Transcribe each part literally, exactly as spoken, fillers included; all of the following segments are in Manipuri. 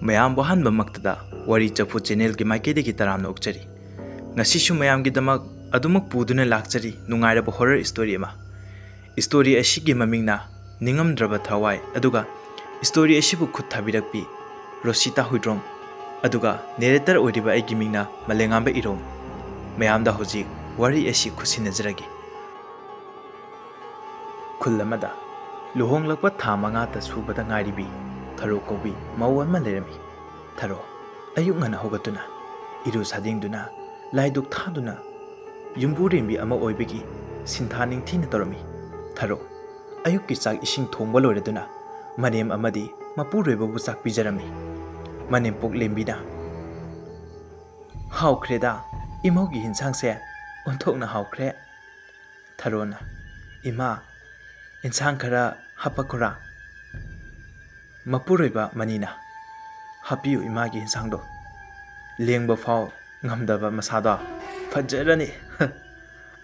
ꯃꯌꯥꯝꯕꯨ ꯑꯍꯥꯟꯕꯃꯛꯇꯗ ꯋꯥꯔꯤ ꯆꯐꯨ ꯆꯦꯅꯦꯜꯒꯤ ꯃꯥꯏꯀꯩꯗꯒꯤ ꯇꯔꯥꯝꯅ ꯑꯣꯛꯆꯔꯤ꯫ ꯉꯁꯤꯁꯨ ꯃꯌꯥꯝꯒꯤꯗꯃꯛ ꯑꯗꯨꯃꯛ ꯄꯨꯗꯨꯅ ꯂꯥꯛꯆꯔꯤ, ꯅꯨꯡꯉꯥꯏꯔꯕ ꯍꯣꯔꯔ ꯁ꯭ꯇꯣꯔꯤ ꯑꯃ꯫ ꯁ꯭ꯇꯣꯔꯤ ꯑꯁꯤꯒꯤ ꯃꯃꯤꯡꯅ ꯅꯤꯡꯉꯝꯗ꯭ꯔꯕ ꯊꯋꯥꯏ, ꯑꯗꯨꯒ ꯁ꯭ꯇꯣꯔꯤ ꯑꯁꯤꯕꯨ ꯈꯨꯠ ꯊꯥꯕꯤꯔꯛꯄꯤ ꯔꯣꯁꯤꯇꯥ ꯍꯨꯏꯗ꯭ꯔꯣꯝ, ꯑꯗꯨꯒ ꯅꯦꯔꯦꯇꯔ ꯑꯣꯏꯔꯤꯕ ꯑꯩꯒꯤ ꯃꯤꯡꯅ ꯃꯂꯦꯉꯥꯝꯕ ꯏꯔꯣꯝ꯫ ꯃꯌꯥꯝꯗ ꯍꯧꯖꯤꯛ ꯋꯥꯔꯤ ꯑꯁꯤ ꯈꯨꯠꯁꯤꯟꯅꯖꯔꯒꯦ꯫ ꯈꯨꯜ ꯑꯃꯗ ꯂꯨꯍꯣꯡꯂꯛꯄ ꯊꯥ ꯃꯉꯥꯇ ꯁꯨꯕꯗ ꯉꯥꯏꯔꯤꯕꯤ ꯊꯔꯣ ꯀꯧꯕꯤ ꯃꯧ ꯑꯃ ꯂꯩꯔꯝꯃꯤ꯫ ꯊꯔꯣ ꯑꯌꯨꯛ ꯉꯟꯅ ꯍꯧꯒꯠꯇꯨꯅ, ꯏꯔꯨ ꯁꯥꯗꯦꯡꯗꯨꯅ, ꯂꯥꯏꯗꯨꯛ ꯊꯥꯗꯨꯅ, ꯌꯨꯝꯕꯨꯔꯦꯝꯕꯤ ꯑꯃ ꯑꯣꯏꯕꯒꯤ ꯁꯤꯟꯊꯥ ꯅꯤꯡꯊꯤꯅ ꯇꯧꯔꯝꯃꯤ꯫ ꯊꯔꯣ ꯑꯌꯨꯛꯀꯤ ꯆꯥꯛ ꯏꯁꯤꯡ ꯊꯣꯡꯕ ꯂꯣꯏꯔꯗꯨꯅ ꯃꯅꯦꯝ ꯑꯃꯗꯤ ꯃꯄꯨꯔꯣꯏꯕꯕꯨ ꯆꯥꯛ ꯄꯤꯖꯔꯝꯃꯤ꯫ ꯃꯅꯦꯝꯄꯣꯛ ꯂꯦꯝꯕꯤꯅ, "ꯍꯥꯎꯈ꯭ꯔꯦꯗ, ꯏꯃꯧꯒꯤ ꯏꯟꯁꯥꯡꯁꯦ ꯑꯣꯟꯊꯣꯛꯅ ꯍꯥꯎꯈ꯭ꯔꯦ꯫" ꯊꯔꯣꯅ, "ꯏꯃꯥ, ꯏꯟꯁꯥꯡ ꯈꯔ ꯍꯥꯞꯄꯛꯈꯣꯔꯥ?" ꯃꯄꯨꯔꯣꯏꯕ ꯃꯅꯤꯅ, "ꯍꯥꯞꯄꯤꯌꯨ ꯏꯃꯥꯒꯤ ꯏꯟꯁꯥꯡꯗꯣ꯫ ꯂꯦꯡꯕ ꯐꯥꯎ ꯉꯝꯗꯕ ꯃꯁꯥꯗꯣ ꯐꯖꯔꯅꯤ꯫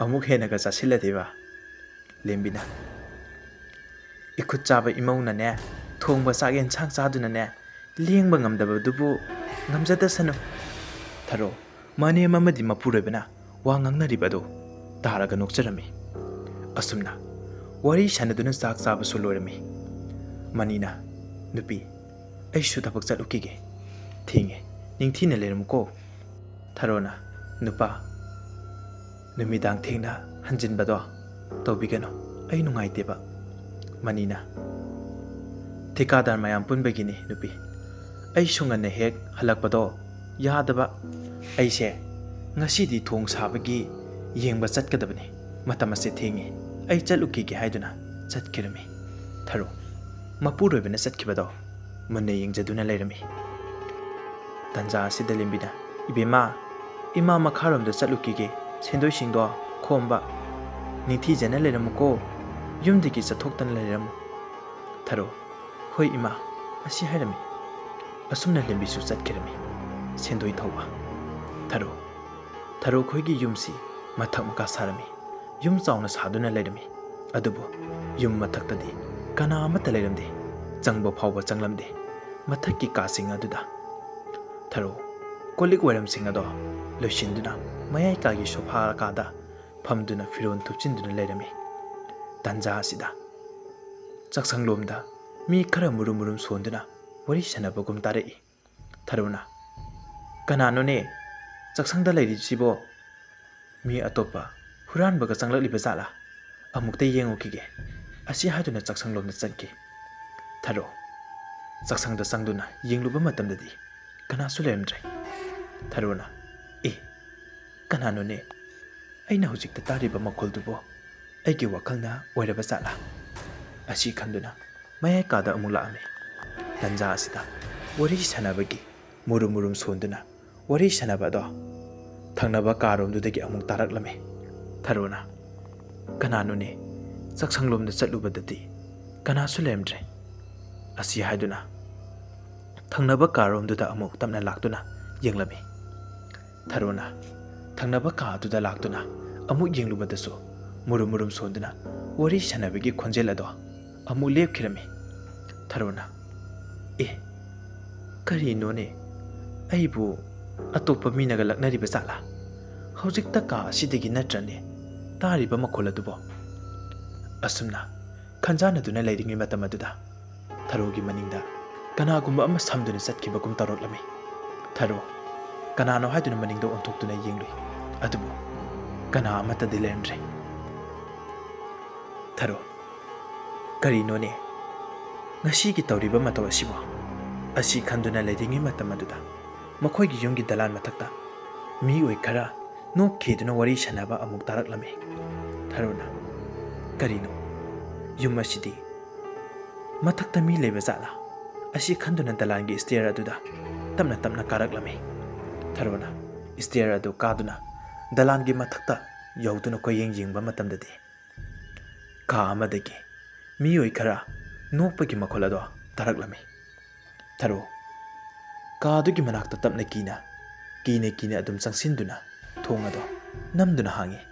ꯑꯃꯨꯛ ꯍꯦꯟꯅꯒ ꯆꯥꯁꯤꯜꯂꯗꯤꯕ꯫" ꯂꯦꯝꯕꯤꯅ, "ꯏꯈꯨꯠ ꯆꯥꯕ ꯏꯃꯧꯅꯅꯦ, ꯊꯣꯡꯕ ꯆꯥꯛ ꯌꯦꯟꯁꯥꯡ ꯆꯥꯗꯨꯅꯅꯦ, ꯂꯦꯡꯕ ꯉꯝꯗꯕꯗꯨꯕꯨ ꯉꯝꯖꯗꯁꯅꯨ꯫" ꯊꯔꯣ, ꯃꯅꯦꯝ ꯑꯃꯗꯤ ꯃꯄꯨꯔꯣꯏꯕꯅ ꯋꯥ ꯉꯥꯡꯅꯔꯤꯕ ꯑꯗꯨ ꯇꯥꯔꯒ ꯅꯣꯛꯆꯔꯝꯃꯤ꯫ ꯑꯁꯨꯝꯅ ꯋꯥꯔꯤ ꯁꯥꯟꯅꯗꯨꯅ ꯆꯥꯛ ꯆꯥꯕꯁꯨ ꯂꯣꯏꯔꯝꯃꯤ꯫ ꯃꯅꯤꯅ, "ꯅꯨꯄꯤ, ꯑꯩꯁꯨ ꯊꯕꯛ ꯆꯠꯂꯨꯈꯤꯒꯦ꯫ ꯊꯦꯡꯉꯦ, ꯅꯤꯡꯊꯤꯅ ꯂꯩꯔꯝꯃꯨꯀꯣ꯫" ꯊꯔꯣꯅ, "ꯅꯨꯄꯥ, ꯅꯨꯃꯤꯗꯥꯡ ꯊꯦꯡꯅ ꯍꯟꯖꯤꯟꯕꯗꯣ ꯇꯧꯕꯤꯒꯅꯨ, ꯑꯩ ꯅꯨꯡꯉꯥꯏꯇꯦꯕ꯫" ꯃꯅꯤꯅ, "ꯊꯤꯀꯥꯗꯥꯔ ꯃꯌꯥꯝ ꯄꯨꯟꯕꯒꯤꯅꯤ ꯅꯨꯄꯤ, ꯑꯩꯁꯨ ꯉꯟꯅ ꯍꯦꯛ ꯍꯜꯂꯛꯄꯗꯣ ꯌꯥꯗꯕ꯫ ꯑꯩꯁꯦ ꯉꯁꯤꯗꯤ ꯊꯣꯡ ꯁꯥꯕꯒꯤ ꯌꯦꯡꯕ ꯆꯠꯀꯗꯕꯅꯤ, ꯃꯇꯝ ꯑꯁꯦ ꯊꯦꯡꯉꯤ, ꯑꯩ ꯆꯠꯂꯨꯈꯤꯒꯦ" ꯍꯥꯏꯗꯨꯅ ꯆꯠꯈꯤꯔꯝꯃꯤ꯫ ꯊꯔꯣ ꯃꯄꯨꯔꯣꯏꯕꯅ ꯆꯠꯈꯤꯕꯗꯣ ꯃꯨꯟꯅ ꯌꯦꯡꯖꯗꯨꯅ ꯂꯩꯔꯝꯃꯤ꯫ ꯇꯟꯖꯥ ꯑꯁꯤꯗ ꯂꯦꯝꯕꯤꯅ, "ꯏꯕꯦꯝꯃ, ꯏꯃꯥ ꯃꯈꯥꯔꯣꯝꯗ ꯆꯠꯂꯨꯈꯤꯒꯦ, ꯁꯦꯟꯗꯣꯏꯁꯤꯡꯗꯣ ꯈꯣꯝꯕ꯫ ꯅꯤꯡꯊꯤꯖꯅ ꯂꯩꯔꯝꯃꯨꯀꯣ, ꯌꯨꯝꯗꯒꯤ ꯆꯠꯊꯣꯛꯇꯅ ꯂꯩꯔꯝꯃꯨ꯫" ꯊꯔꯣ, "ꯍꯣꯏ ꯏꯃꯥ," ꯑꯁꯤ ꯍꯥꯏꯔꯝꯃꯤ꯫ ꯑꯁꯨꯝꯅ ꯂꯦꯝꯕꯤꯁꯨ ꯆꯠꯈꯤꯔꯝꯃꯤ꯫ ꯁꯦꯟꯗꯣꯏ ꯊꯧꯕ꯫ ꯊꯔꯣ, ꯊꯔꯣ ꯈꯣꯏꯒꯤ ꯌꯨꯝꯁꯤ ꯃꯊꯛ ꯃꯈꯥ ꯁꯥꯔꯝꯃꯤ꯫ ꯌꯨꯝ ꯆꯥꯎꯅ ꯁꯥꯗꯨꯅ ꯂꯩꯔꯝꯃꯤ꯫ ꯑꯗꯨꯕꯨ ꯌꯨꯝ ꯃꯊꯛꯇꯗꯤ ꯀꯅꯥ ꯑꯃꯠꯇ ꯂꯩꯔꯝꯗꯦ꯫ ꯆꯪꯕ ꯐꯥꯎꯕ ꯆꯪꯂꯝꯗꯦ꯫ ꯃꯊꯛꯀꯤ ꯀꯥꯁꯤꯡ ꯑꯗꯨꯗ꯫ ꯊꯔꯣ ꯀꯣꯜ ꯂꯤꯛ ꯋꯥꯏꯔꯝꯁꯤꯡ ꯑꯗꯣ ꯂꯣꯏꯁꯤꯟꯗꯨꯅ ꯃꯌꯥꯏ ꯀꯥꯒꯤ ꯁꯣꯐꯥ ꯀꯥꯗ ꯐꯝꯗꯨꯅ ꯐꯤꯔꯣꯜ ꯊꯨꯞꯆꯤꯟꯗꯨꯅ ꯂꯩꯔꯝꯃꯤ꯫ ꯇꯥꯟꯖꯥ ꯑꯁꯤꯗ ꯆꯥꯛꯁꯪꯂꯣꯝꯗ ꯃꯤ ꯈꯔ ꯃꯨꯔꯨꯝ ꯃꯨꯔꯨꯝ ꯁꯣꯟꯗꯨꯅ ꯋꯥꯔꯤ ꯁꯥꯟꯅꯕꯒꯨꯝ ꯇꯥꯔꯛꯏ꯫ ꯊꯔꯣꯅ, "ꯀꯅꯥꯅꯣꯅꯦ ꯆꯥꯛꯁꯪꯗ ꯂꯩꯔꯤꯁꯤꯕꯣ? ꯃꯤ ꯑꯇꯣꯞꯄ ꯍꯨꯔꯥꯟꯕꯒ ꯆꯪꯂꯛꯂꯤꯕ ꯖꯥꯠꯂꯥ? ꯑꯃꯨꯛꯇ ꯌꯦꯡꯉꯨꯈꯤꯒꯦ"꯫ ꯑꯁꯤ ꯍꯥꯏꯗꯨꯅ ꯆꯥꯛꯁꯪꯂꯣꯝꯗ ꯆꯪꯈꯤ꯫ ꯊꯔꯣ ꯆꯥꯛꯁꯪꯗ ꯆꯪꯗꯨꯅ ꯌꯦꯡꯂꯨꯕ ꯃꯇꯝꯗꯗꯤ ꯀꯅꯥꯁꯨ ꯂꯩꯔꯝꯗ꯭ꯔꯦ꯫ ꯊꯔꯣꯅ, "ꯑꯦ, ꯀꯅꯥꯅꯣꯅꯦ? ꯑꯩꯅ ꯍꯧꯖꯤꯛꯇ ꯇꯥꯔꯤꯕ ꯃꯈꯣꯜꯗꯨꯕꯨ ꯑꯩꯒꯤ ꯋꯥꯈꯜꯅ ꯑꯣꯏꯔꯕ ꯖꯥꯠꯂꯥ?" ꯑꯁꯤ ꯈꯟꯗꯨꯅ ꯃꯌꯥꯏ ꯀꯥꯗ ꯑꯃꯨꯛ ꯂꯥꯛꯑꯝꯃꯤ꯫ ꯇꯟꯖꯥ ꯑꯁꯤꯗ ꯋꯥꯔꯤ ꯁꯥꯟꯅꯕꯒꯤ ꯃꯨꯔꯨꯝ ꯃꯨꯔꯨꯝ ꯁꯣꯟꯗꯨꯅ ꯋꯥꯔꯤ ꯁꯥꯟꯅꯕ ꯑꯗꯣ ꯊꯪꯅꯕ ꯀꯥꯔꯣꯝꯗꯨꯗꯒꯤ ꯑꯃꯨꯛ ꯇꯥꯔꯛꯂꯝꯃꯤ꯫ ꯊꯔꯣꯅ, "ꯀꯅꯥꯅꯣꯅꯦ? ꯆꯥꯛꯁꯪꯂꯣꯝꯗ ꯆꯠꯂꯨꯕꯗꯗꯤ ꯀꯅꯥꯁꯨ ꯂꯩꯔꯝꯗ꯭ꯔꯦ"꯫ ꯑꯁꯤ ꯍꯥꯏꯗꯨꯅ ꯊꯪꯅꯕ ꯀꯥꯔꯣꯝꯗꯨꯗ ꯑꯃꯨꯛ ꯇꯞꯅ ꯂꯥꯛꯇꯨꯅ ꯌꯦꯡꯂꯝꯃꯤ꯫ ꯊꯔꯣꯅ ꯊꯪꯅꯕ ꯀꯥ ꯑꯗꯨꯗ ꯂꯥꯛꯇꯨꯅ ꯑꯃꯨꯛ ꯌꯦꯡꯂꯨꯕꯗꯁꯨ ꯃꯨꯔꯨꯝ ꯃꯨꯔꯨꯝ ꯁꯣꯟꯗꯨꯅ ꯋꯥꯔꯤ ꯁꯥꯟꯅꯕꯒꯤ ꯈꯣꯟꯖꯦꯜ ꯑꯗꯣ ꯑꯃꯨꯛ ꯂꯦꯞꯈꯤꯔꯝꯃꯤ꯫ ꯊꯔꯣꯅ, "ꯑꯦ, ꯀꯔꯤꯅꯣꯅꯦ? ꯑꯩꯕꯨ ꯑꯇꯣꯞꯄ ꯃꯤꯅꯒ ꯂꯛꯅꯔꯤꯕ ꯖꯥꯠꯂꯥ? ꯍꯧꯖꯤꯛꯇ ꯀꯥ ꯑꯁꯤꯗꯒꯤ ꯅꯠꯇ꯭ꯔꯅꯦ ꯇꯥꯔꯤꯕ ꯃꯈꯣꯜ ꯑꯗꯨꯕꯣ?" ꯑꯁꯨꯝꯅ ꯈꯟꯖꯥꯟꯅꯗꯨꯅ ꯂꯩꯔꯤꯉꯩ ꯃꯇꯝ ꯑꯗꯨꯗ ꯊꯔꯣꯒꯤ ꯃꯅꯤꯡꯗ ꯀꯅꯥꯒꯨꯝꯕ ꯑꯃ ꯁꯝꯗꯨꯅ ꯆꯠꯈꯤꯕꯒꯨꯝ ꯇꯧꯔꯛꯂꯝꯃꯤ꯫ ꯊꯔꯣ ꯀꯅꯥꯅꯣ ꯍꯥꯏꯗꯨꯅ ꯃꯅꯤꯡꯗ ꯑꯣꯟꯊꯣꯛꯇꯨꯅ ꯌꯦꯡꯂꯨꯏ꯫ ꯑꯗꯨꯕꯨ ꯀꯅꯥ ꯑꯃꯠꯇꯗꯤ ꯂꯩꯔꯝꯗ꯭ꯔꯦ꯫ ꯊꯔꯣ, "ꯀꯔꯤꯅꯣꯅꯦ ꯉꯁꯤꯒꯤ ꯇꯧꯔꯤꯕ ꯃꯇꯧ ꯑꯁꯤꯕꯣ?" ꯑꯁꯤ ꯈꯟꯗꯨꯅ ꯂꯩꯔꯤꯉꯩ ꯃꯇꯝ ꯑꯗꯨꯗ ꯃꯈꯣꯏꯒꯤ ꯌꯨꯝꯒꯤ ꯗꯂꯥꯟ ꯃꯊꯛꯇ ꯃꯤꯑꯣꯏ ꯈꯔ ꯅꯣꯛꯈꯤꯗꯨꯅ ꯋꯥꯔꯤ ꯁꯥꯟꯅꯕ ꯑꯃꯨꯛ ꯇꯥꯔꯛꯂꯝꯃꯤ꯫ ꯊꯔꯣꯅ, "ꯀꯔꯤꯅꯣ? ꯌꯨꯝ ꯑꯁꯤꯗꯤ ꯃꯊꯛꯇ ꯃꯤ ꯂꯩꯕ ꯖꯥꯠꯂꯥ?" ꯑꯁꯤ ꯈꯟꯗꯨꯅ ꯗꯂꯥꯟꯒꯤ ꯁ꯭ꯇꯦꯌꯔ ꯑꯗꯨꯗ ꯇꯞꯅ ꯇꯞꯅ ꯀꯥꯔꯛꯂꯝꯃꯤ꯫ ꯊꯔꯣꯅ ꯁ꯭ꯇꯦꯌꯔ ꯑꯗꯨ ꯀꯥꯗꯨꯅ ꯗꯂꯥꯟꯒꯤ ꯃꯊꯛꯇ ꯌꯧꯗꯨꯅ ꯀꯣꯏꯌꯦꯡ ꯌꯦꯡꯕ ꯃꯇꯝꯗꯗꯤ ꯀꯥ ꯑꯃꯗꯒꯤ ꯃꯤꯑꯣꯏ ꯈꯔ ꯅꯣꯛꯄꯒꯤ ꯃꯈꯣꯜ ꯑꯗꯣ ꯇꯥꯔꯛꯂꯝꯃꯤ꯫ ꯊꯔꯣ ꯀꯥ ꯑꯗꯨꯒꯤ ꯃꯅꯥꯛꯇ ꯇꯞꯅ ꯀꯤꯅ, ꯀꯤꯅ ꯀꯤꯅ ꯑꯗꯨꯝ ꯆꯪꯁꯤꯟꯗꯨꯅ ꯊꯣꯡ ꯑꯗꯣ ꯅꯝꯗꯨꯅ ꯍꯥꯡꯉꯤ꯫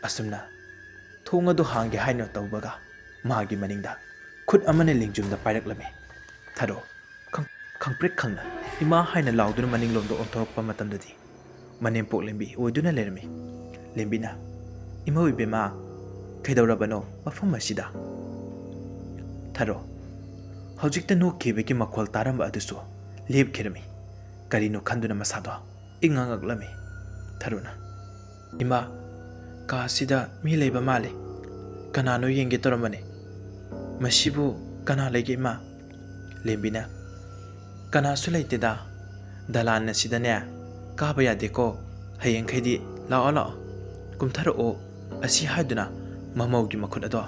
ꯑꯁꯨꯝꯅ ꯊꯣꯡ ꯑꯗꯨ ꯍꯥꯡꯒꯦ ꯍꯥꯏꯅ ꯇꯧꯕꯒ ꯃꯥꯒꯤ ꯃꯅꯤꯡꯗ ꯈꯨꯠ ꯑꯃꯅ ꯂꯦꯡꯖꯨꯝꯗ ꯄꯥꯏꯔꯛꯂꯝꯃꯤ꯫ ꯊꯔꯣ ꯈꯪ-, ꯈꯪꯄ꯭ꯔꯦꯛ ꯈꯪꯅ "ꯏꯃꯥ" ꯍꯥꯏꯅ ꯂꯥꯎꯗꯨꯅ ꯃꯅꯤꯡꯂꯣꯝꯗ ꯑꯣꯟꯊꯣꯔꯛꯄ ꯃꯇꯝꯗꯗꯤ ꯃꯅꯦꯝꯄꯣꯛ ꯂꯦꯝꯕꯤ ꯑꯣꯏꯗꯨꯅ ꯂꯩꯔꯝꯃꯤ꯫ ꯂꯦꯝꯕꯤꯅ, "ꯏꯃꯧ ꯏꯕꯦꯝꯃ, ꯀꯩꯗꯧꯔꯕꯅꯣ ꯃꯐꯝ ꯑꯁꯤꯗ?" ꯊꯔꯣ ꯍꯧꯖꯤꯛꯇ ꯅꯣꯛꯈꯤꯕꯒꯤ ꯃꯈꯣꯜ ꯇꯥꯔꯝꯕ ꯑꯗꯨꯁꯨ ꯂꯦꯞꯈꯤꯔꯝꯃꯤ꯫ ꯀꯔꯤꯅꯣ ꯈꯟꯗꯨꯅ ꯃꯁꯥꯗꯣ ꯏꯉꯥꯡ ꯉꯛꯂꯝꯃꯤ꯫ ꯊꯔꯣꯅ, "ꯏꯃꯥ, ꯀꯥꯁꯤꯗ ꯃꯤ ꯂꯩꯕ ꯃꯥꯜꯂꯤ꯫ ꯀꯅꯥꯅꯣ ꯌꯦꯡꯒꯦ ꯇꯧꯔꯝꯕꯅꯤ꯫ ꯃꯁꯤꯕꯨ ꯀꯅꯥ ꯂꯩꯒꯦ, ꯏꯃꯥ?" ꯂꯦꯝꯕꯤꯅ, "ꯀꯅꯥꯁꯨ ꯂꯩꯇꯦꯗ꯫ ꯗꯂꯥꯟ ꯑꯁꯤꯗꯅꯦ ꯀꯥꯕ ꯌꯥꯗꯦꯀꯣ꯫ ꯍꯌꯦꯡꯈꯩꯗꯤ ꯂꯥꯛꯑꯣ, ꯂꯥꯛꯑꯣ, ꯀꯨꯝꯊꯔꯛꯑꯣ" ꯑꯁꯤ ꯍꯥꯏꯗꯨꯅ ꯃꯃꯧꯒꯤ ꯃꯈꯨꯠ ꯑꯗꯣ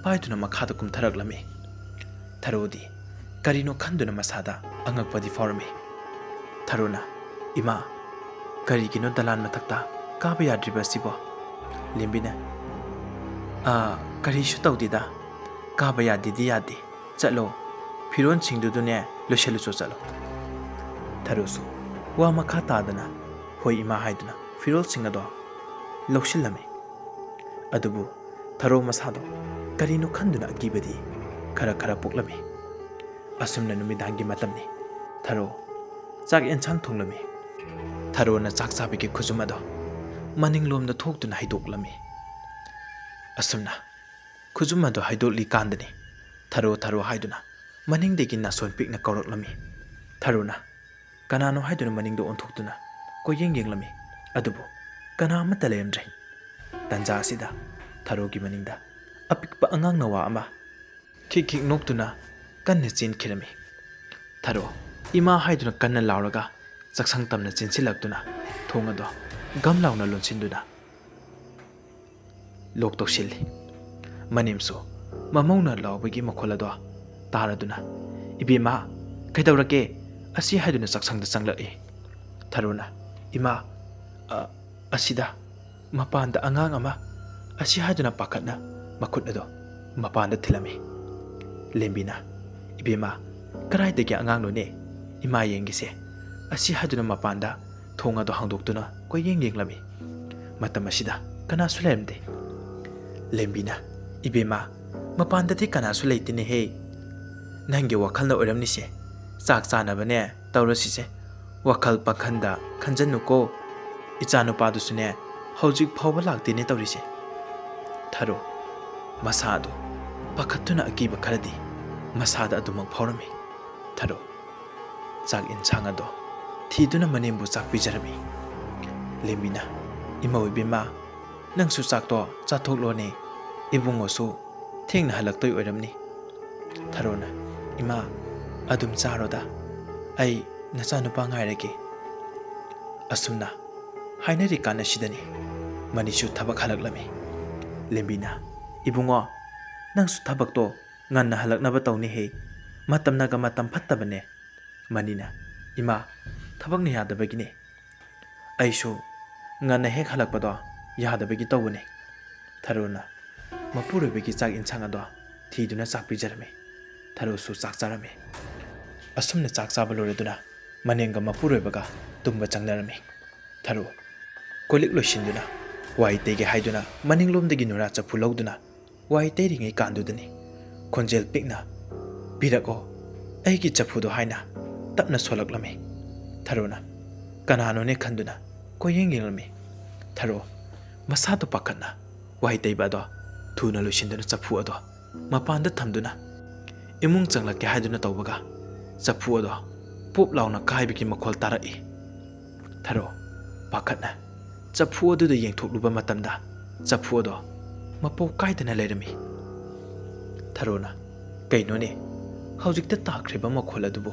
ꯄꯥꯏꯗꯨꯅ ꯃꯈꯥꯗ ꯀꯨꯝꯊꯔꯛꯂꯝꯃꯤ꯫ ꯊꯔꯣꯗꯤ ꯀꯔꯤꯅꯣ ꯈꯟꯗꯨꯅ ꯃꯁꯥꯗ ꯑꯉꯛꯄꯗꯤ ꯐꯥꯎꯔꯝꯃꯤ꯫ ꯊꯔꯣꯅ, "ꯏꯃꯥ, ꯀꯔꯤꯒꯤꯅꯣ ꯗꯂꯥꯟ ꯃꯊꯛꯇ ꯀꯥꯕ ꯌꯥꯗ꯭ꯔꯤꯕ ꯑꯁꯤꯕꯣ?" ꯂꯦꯝꯕꯤꯅ, "ꯑꯥ, ꯀꯔꯤꯁꯨ ꯇꯧꯗꯦꯗ꯫ ꯀꯥꯕ ꯌꯥꯗꯦꯗꯤ ꯌꯥꯗꯦ꯫ ꯆꯠꯂꯣ, ꯐꯤꯔꯣꯜꯁꯤꯡꯗꯨꯗꯨꯅꯦ ꯂꯣꯏꯁꯤꯜꯂꯨꯆꯣ, ꯆꯠꯂꯣ"꯫ ꯊꯔꯣꯁꯨ ꯋꯥ ꯃꯈꯥ ꯇꯥꯗꯅ "ꯍꯣꯏ ꯏꯃꯥ" ꯍꯥꯏꯗꯨꯅ ꯐꯤꯔꯣꯜꯁꯤꯡ ꯑꯗꯣ ꯂꯧꯁꯤꯜꯂꯝꯃꯤ꯫ ꯑꯗꯨꯕꯨ ꯊꯔꯣ ꯃꯁꯥꯗꯣ ꯀꯔꯤꯅꯣ ꯈꯟꯗꯨꯅ ꯑꯀꯤꯕꯗꯤ ꯈꯔ ꯈꯔ ꯄꯣꯛꯂꯝꯃꯤ꯫ ꯑꯁꯨꯝꯅ ꯅꯨꯃꯤꯗꯥꯡꯒꯤ ꯃꯇꯝꯅꯤ꯫ ꯊꯔꯣ ꯆꯥꯛ ꯑꯦꯟꯁꯥꯡ ꯊꯣꯡꯂꯝꯃꯤ꯫ ꯊꯔꯣꯅ ꯆꯥꯛ ꯆꯥꯕꯒꯤ ꯈꯨꯖꯨꯝ ꯑꯗꯣ ꯃꯅꯤꯡꯂꯣꯝꯗ ꯊꯣꯛꯇꯨꯅ ꯍꯩꯗꯣꯛꯂꯝꯃꯤ꯫ ꯑꯁꯨꯝꯅ ꯈꯨꯖꯨꯝ ꯑꯗꯣ ꯍꯩꯗꯣꯛꯂꯤꯀꯥꯟꯗꯅꯤ ꯊꯔꯣ, ꯊꯔꯣ ꯍꯥꯏꯗꯨꯅ ꯃꯅꯤꯡꯗꯒꯤ ꯅꯥꯁꯣꯟ ꯄꯤꯛꯅ ꯀꯧꯔꯛꯂꯝꯃꯤ꯫ ꯊꯔꯣꯅ ꯀꯅꯥꯅꯣ ꯍꯥꯏꯗꯨꯅ ꯃꯅꯤꯡꯗ ꯑꯣꯟꯊꯣꯛꯇꯨꯅ ꯀꯣꯏꯌꯦꯡ ꯌꯦꯡꯂꯝꯃꯤ꯫ ꯑꯗꯨꯕꯨ ꯀꯅꯥ ꯑꯃꯠꯇ ꯂꯩꯔꯝꯗ꯭ꯔꯦ꯫ ꯇꯟꯖꯥ ꯑꯁꯤꯗ ꯊꯔꯣꯒꯤ ꯃꯅꯤꯡꯗ ꯑꯄꯤꯛꯄ ꯑꯉꯥꯡ ꯅꯋꯥ ꯑꯃ ꯈꯤꯛ ꯈꯤꯛ ꯅꯣꯛꯇꯨꯅ ꯀꯟꯅ ꯆꯦꯟꯈꯤꯔꯝꯃꯤ꯫ ꯊꯔꯣ, "ꯏꯃꯥ" ꯍꯥꯏꯗꯨꯅ ꯀꯟꯅ ꯂꯥꯎꯔꯒ ꯆꯥꯛꯁꯪ ꯇꯝꯅ ꯆꯦꯟꯁꯤꯜꯂꯛꯇꯨꯅ ꯊꯣꯡ ꯑꯗꯣ ꯒꯝ ꯂꯥꯎꯅ ꯂꯣꯟꯁꯤꯟꯗꯨꯅ ꯂꯣꯛ ꯇꯧꯁꯤꯜꯂꯤ꯫ ꯃꯅꯦꯝꯁꯨ ꯃꯃꯧꯅ ꯂꯥꯎꯕꯒꯤ ꯃꯈꯣꯜ ꯑꯗꯣ ꯇꯥꯔꯗꯨꯅ, "ꯏꯕꯦꯝꯃ, ꯀꯩꯗꯧꯔꯒꯦ?" ꯑꯁꯤ ꯍꯥꯏꯗꯨꯅ ꯆꯥꯛꯁꯪꯗ ꯆꯪꯂꯛꯏ꯫ ꯊꯔꯣꯅ, "ꯏꯃꯥ, ꯑ, ꯑꯁꯤꯗ ꯃꯄꯥꯟꯗ ꯑꯉꯥꯡ ꯑꯃ" ꯑꯁꯤ ꯍꯥꯏꯗꯨꯅ ꯄꯥꯈꯠꯅ ꯃꯈꯨꯠ ꯑꯗꯣ ꯃꯄꯥꯟꯗ ꯊꯤꯜꯂꯝꯃꯤ꯫ ꯂꯦꯝꯕꯤꯅ, "ꯏꯕꯦꯝꯃ, ꯀꯗꯥꯏꯗꯒꯤ ꯑꯉꯥꯡꯅꯣꯅꯦ? ꯏꯃꯥ ꯌꯦꯡꯒꯦꯁꯦ" ꯑꯁꯤ ꯍꯥꯏꯗꯨꯅ ꯃꯄꯥꯟꯗ ꯊꯣꯡ ꯑꯗꯣ ꯍꯥꯡꯗꯣꯛꯇꯨꯅ ꯀꯣꯏꯌꯦꯡ ꯌꯦꯡꯂꯝꯃꯤ꯫ ꯃꯇꯝ ꯑꯁꯤꯗ ꯀꯅꯥꯁꯨ ꯂꯩꯔꯝꯗꯦ꯫ ꯂꯦꯝꯕꯤꯅ, "ꯏꯕꯦꯝꯃ, ꯃꯄꯥꯟꯗꯗꯤ ꯀꯅꯥꯁꯨ ꯂꯩꯇꯦꯅꯦꯍꯦ" ꯅꯪꯒꯤ ꯋꯥꯈꯜꯅ ꯑꯣꯏꯔꯝꯅꯤꯁꯦ꯫ ꯆꯥꯛ ꯆꯥꯅꯕꯅꯦ ꯇꯧꯔꯁꯤꯁꯦ꯫ ꯋꯥꯈꯜ ꯄꯥꯈꯟꯗ ꯈꯟꯖꯟꯅꯨꯀꯣ꯫ ꯏꯆꯥꯅꯨꯄꯥꯗꯨꯁꯨꯅꯦ ꯍꯧꯖꯤꯛ ꯐꯥꯎꯕ ꯂꯥꯛꯇꯦꯅꯦ ꯇꯧꯔꯤꯁꯦ꯫ ꯊꯔꯣ ꯃꯁꯥꯗꯨ ꯄꯥꯈꯠꯇꯨꯅ ꯑꯀꯤꯕ ꯈꯔꯗꯤ ꯃꯁꯥꯗ ꯑꯗꯨꯃꯛ ꯐꯥꯎꯔꯝꯃꯤ꯫ ꯊꯔꯣ ꯆꯥꯛ ꯏꯟꯁꯥꯡ ꯑꯗꯣ ꯊꯤꯗꯨꯅ ꯃꯅꯦꯝꯕꯨ ꯆꯥꯛ ꯄꯤꯖꯔꯝꯃꯤ꯫ ꯂꯦꯝꯕꯤꯅ, "ꯏꯃꯧ ꯏꯕꯦꯝꯃ, ꯅꯪꯁꯨ ꯆꯥꯛꯇꯣ ꯆꯥꯊꯣꯛꯂꯣꯅꯦ, ꯏꯕꯨꯡꯉꯣꯁꯨ ꯊꯦꯡꯅ ꯍꯜꯂꯛꯇꯣꯏ ꯑꯣꯏꯔꯝꯅꯤ꯫" ꯊꯔꯣꯅ, "ꯏꯃꯥ, ꯑꯗꯨꯝ ꯆꯥꯔꯣꯗ, ꯑꯩ ꯅꯆꯥꯅꯨꯄꯥ ꯉꯥꯏꯔꯒꯦ꯫" ꯑꯁꯨꯝꯅ ꯍꯥꯏꯅꯔꯤꯀꯥꯟ ꯑꯁꯤꯗꯅꯤ ꯃꯅꯤꯁꯨ ꯊꯕꯛ ꯍꯜꯂꯛꯂꯝꯃꯤ꯫ ꯂꯦꯝꯕꯤꯅ, "ꯏꯕꯨꯡꯉꯣ, ꯅꯪꯁꯨ ꯊꯕꯛꯇꯣ ꯉꯟꯅ ꯍꯜꯂꯛꯅꯕ ꯇꯧꯅꯦꯍꯦ, ꯃꯇꯝꯅꯒ ꯃꯇꯝ ꯐꯠꯇꯕꯅꯦ꯫" ꯃꯅꯤꯅ, "ꯏꯃꯥ, ꯊꯕꯛꯅ ꯌꯥꯗꯕꯒꯤꯅꯦ꯫ ꯑꯩꯁꯨ ꯉꯟꯅ ꯍꯦꯛ ꯍꯜꯂꯛꯄꯗꯣ ꯌꯥꯗꯕꯒꯤ ꯇꯧꯕꯅꯦ꯫" ꯊꯔꯣꯅ ꯃꯄꯨꯔꯣꯏꯕꯒꯤ ꯆꯥꯛ ꯏꯟꯁꯥꯡ ꯑꯗꯣ ꯊꯤꯗꯨꯅ ꯆꯥꯛ ꯄꯤꯖꯔꯝꯃꯤ꯫ ꯊꯔꯣꯁꯨ ꯆꯥꯛ ꯆꯥꯔꯝꯃꯤ꯫ ꯑꯁꯨꯝꯅ ꯆꯥꯛ ꯆꯥꯕ ꯂꯣꯏꯔꯗꯨꯅ ꯃꯅꯦꯝꯒ ꯃꯄꯨꯔꯣꯏꯕꯒ ꯇꯨꯝꯕ ꯆꯪꯅꯔꯝꯃꯤ꯫ ꯊꯔꯣ ꯀꯣꯜꯂꯤꯛ ꯂꯣꯏꯁꯤꯟꯗꯨꯅ ꯋꯥꯏ ꯇꯩꯒꯦ ꯍꯥꯏꯗꯨꯅ ꯃꯅꯤꯡꯂꯣꯝꯗꯒꯤ ꯅꯨꯔꯥ ꯆꯐꯨ ꯂꯧꯗꯨꯅ ꯋꯥꯏ ꯇꯩꯔꯤꯉꯩ ꯀꯥꯟꯗꯨꯗꯅꯤ ꯈꯣꯟꯖꯦꯜ ꯄꯤꯛꯅ, "ꯄꯤꯔꯛꯑꯣ ꯑꯩꯒꯤ ꯆꯐꯨꯗꯣ" ꯍꯥꯏꯅ ꯇꯞꯅ ꯁꯣꯜꯂꯛꯂꯝꯃꯤ꯫ ꯊꯔꯣꯅ, "ꯀꯅꯥꯅꯣꯅꯦ?" ꯈꯟꯗꯨꯅ ꯀꯣꯏꯌꯦꯡ ꯌꯦꯡꯂꯝꯃꯤ꯫ ꯊꯔꯣ ꯃꯁꯥꯗꯨ ꯄꯥꯈꯠꯅ ꯋꯥꯏ ꯇꯩꯕ ꯑꯗꯣ ꯊꯨꯅ ꯂꯣꯏꯁꯤꯟꯗꯨꯅ ꯆꯐꯨ ꯑꯗꯣ ꯃꯄꯥꯟꯗ ꯊꯝꯗꯨꯅ ꯏꯃꯨꯡ ꯆꯪꯂꯛꯀꯦ ꯍꯥꯏꯗꯨꯅ ꯇꯧꯕꯒ ꯆꯐꯨ ꯑꯗꯣ ꯄꯣꯞ ꯂꯥꯎꯅ ꯀꯥꯏꯕꯒꯤ ꯃꯈꯣꯜ ꯇꯥꯔꯛꯏ꯫ ꯊꯔꯣ ꯄꯥꯈꯠꯅ ꯆꯐꯨ ꯑꯗꯨꯗ ꯌꯦꯡꯊꯣꯛꯂꯨꯕ ꯃꯇꯝꯗ ꯆꯐꯨ ꯑꯗꯣ ꯃꯄꯣꯞ ꯀꯥꯏꯗꯅ ꯂꯩꯔꯝꯃꯤ꯫ ꯊꯔꯣꯅ, "ꯀꯩꯅꯣꯅꯦ, ꯍꯧꯖꯤꯛꯇ ꯇꯥꯈ꯭ꯔꯤꯕ ꯃꯈꯣꯜ ꯑꯗꯨꯕꯨ?"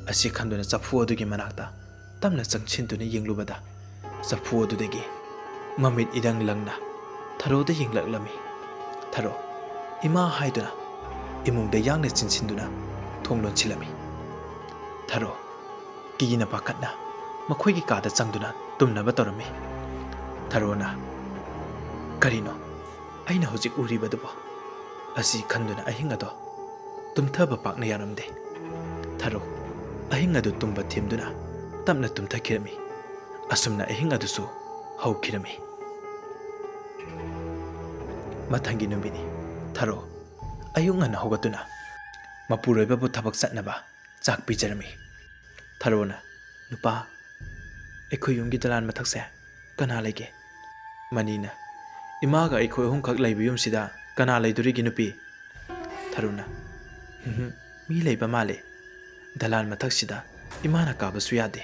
ꯑꯁꯤ ꯈꯟꯗꯨꯅ ꯆꯐꯨ ꯑꯗꯨꯒꯤ ꯃꯅꯥꯛꯇ ꯇꯞꯅ ꯆꯪꯁꯤꯟꯗꯨꯅ ꯌꯦꯡꯂꯨꯕꯗ ꯆꯐꯨ ꯑꯗꯨꯗꯒꯤ ꯃꯃꯤꯠ ꯏꯔꯪ ꯂꯪꯅ ꯊꯔꯣꯗ ꯌꯦꯡꯂꯛꯂꯝꯃꯤ꯫ ꯊꯔꯣ, "ꯏꯃꯥ" ꯍꯥꯏꯗꯨꯅ ꯏꯃꯨꯡꯗ ꯌꯥꯡꯅ ꯆꯤꯟꯁꯤꯟꯗꯨꯅ ꯊꯣꯡ ꯂꯣꯟꯁꯤꯜꯂꯝꯃꯤ꯫ ꯊꯔꯣ ꯀꯤꯅ ꯄꯥꯈꯠꯅ ꯃꯈꯣꯏꯒꯤ ꯀꯥꯗ ꯆꯪꯗꯨꯅ ꯇꯨꯝꯅꯕ ꯇꯧꯔꯝꯃꯤ꯫ ꯊꯔꯣꯅ, "ꯀꯔꯤꯅꯣ ꯑꯩꯅ ꯍꯧꯖꯤꯛ ꯎꯔꯤꯕꯗꯨꯕꯣ?" ꯑꯁꯤ ꯈꯟꯗꯨꯅ ꯑꯍꯤꯡ ꯑꯗꯣ ꯇꯨꯝꯊꯕ ꯄꯥꯛꯅ ꯌꯥꯔꯝꯗꯦ꯫ ꯊꯔꯣ ꯑꯍꯤꯡ ꯑꯗꯨ ꯇꯨꯝꯕ ꯊꯦꯝꯗꯨꯅ ꯇꯞꯅ ꯇꯨꯝꯊꯈꯤꯔꯝꯃꯤ꯫ ꯑꯁꯨꯝꯅ ꯑꯍꯤꯡ ꯑꯗꯨꯁꯨ ꯍꯧꯈꯤꯔꯝꯃꯤ꯫ ꯃꯊꯪꯒꯤ ꯅꯨꯃꯤꯠꯅꯤ꯫ ꯊꯔꯣ ꯑꯌꯨꯛ ꯉꯟꯅ ꯍꯧꯒꯠꯇꯨꯅ ꯃꯄꯨꯔꯣꯏꯕꯕꯨ ꯊꯕꯛ ꯆꯠꯅꯕ ꯆꯥꯛ ꯄꯤꯖꯔꯝꯃꯤ꯫ ꯊꯔꯣꯅ, "ꯅꯨꯄꯥ, ꯑꯩꯈꯣꯏ ꯌꯨꯝꯒꯤ ꯗꯂꯥꯟ ꯃꯊꯛꯁꯦ ꯀꯅꯥ ꯂꯩꯒꯦ?" ꯃꯅꯤꯅ, "ꯏꯃꯥꯒ ꯑꯩꯈꯣꯏ ꯑꯍꯨꯝꯈꯛ ꯂꯩꯕ ꯌꯨꯝꯁꯤꯗ ꯀꯅꯥ ꯂꯩꯗꯣꯔꯤꯒꯦ ꯅꯨꯄꯤ?" ꯊꯔꯣꯅ, "ꯍꯨꯝ, ꯃꯤ ꯂꯩꯕ ꯃꯥꯜꯂꯦ꯫ ꯗꯂꯥꯟ ꯃꯊꯛꯁꯤꯗ ꯏꯃꯥꯅ ꯀꯥꯕꯁꯨ ꯌꯥꯗꯦ꯫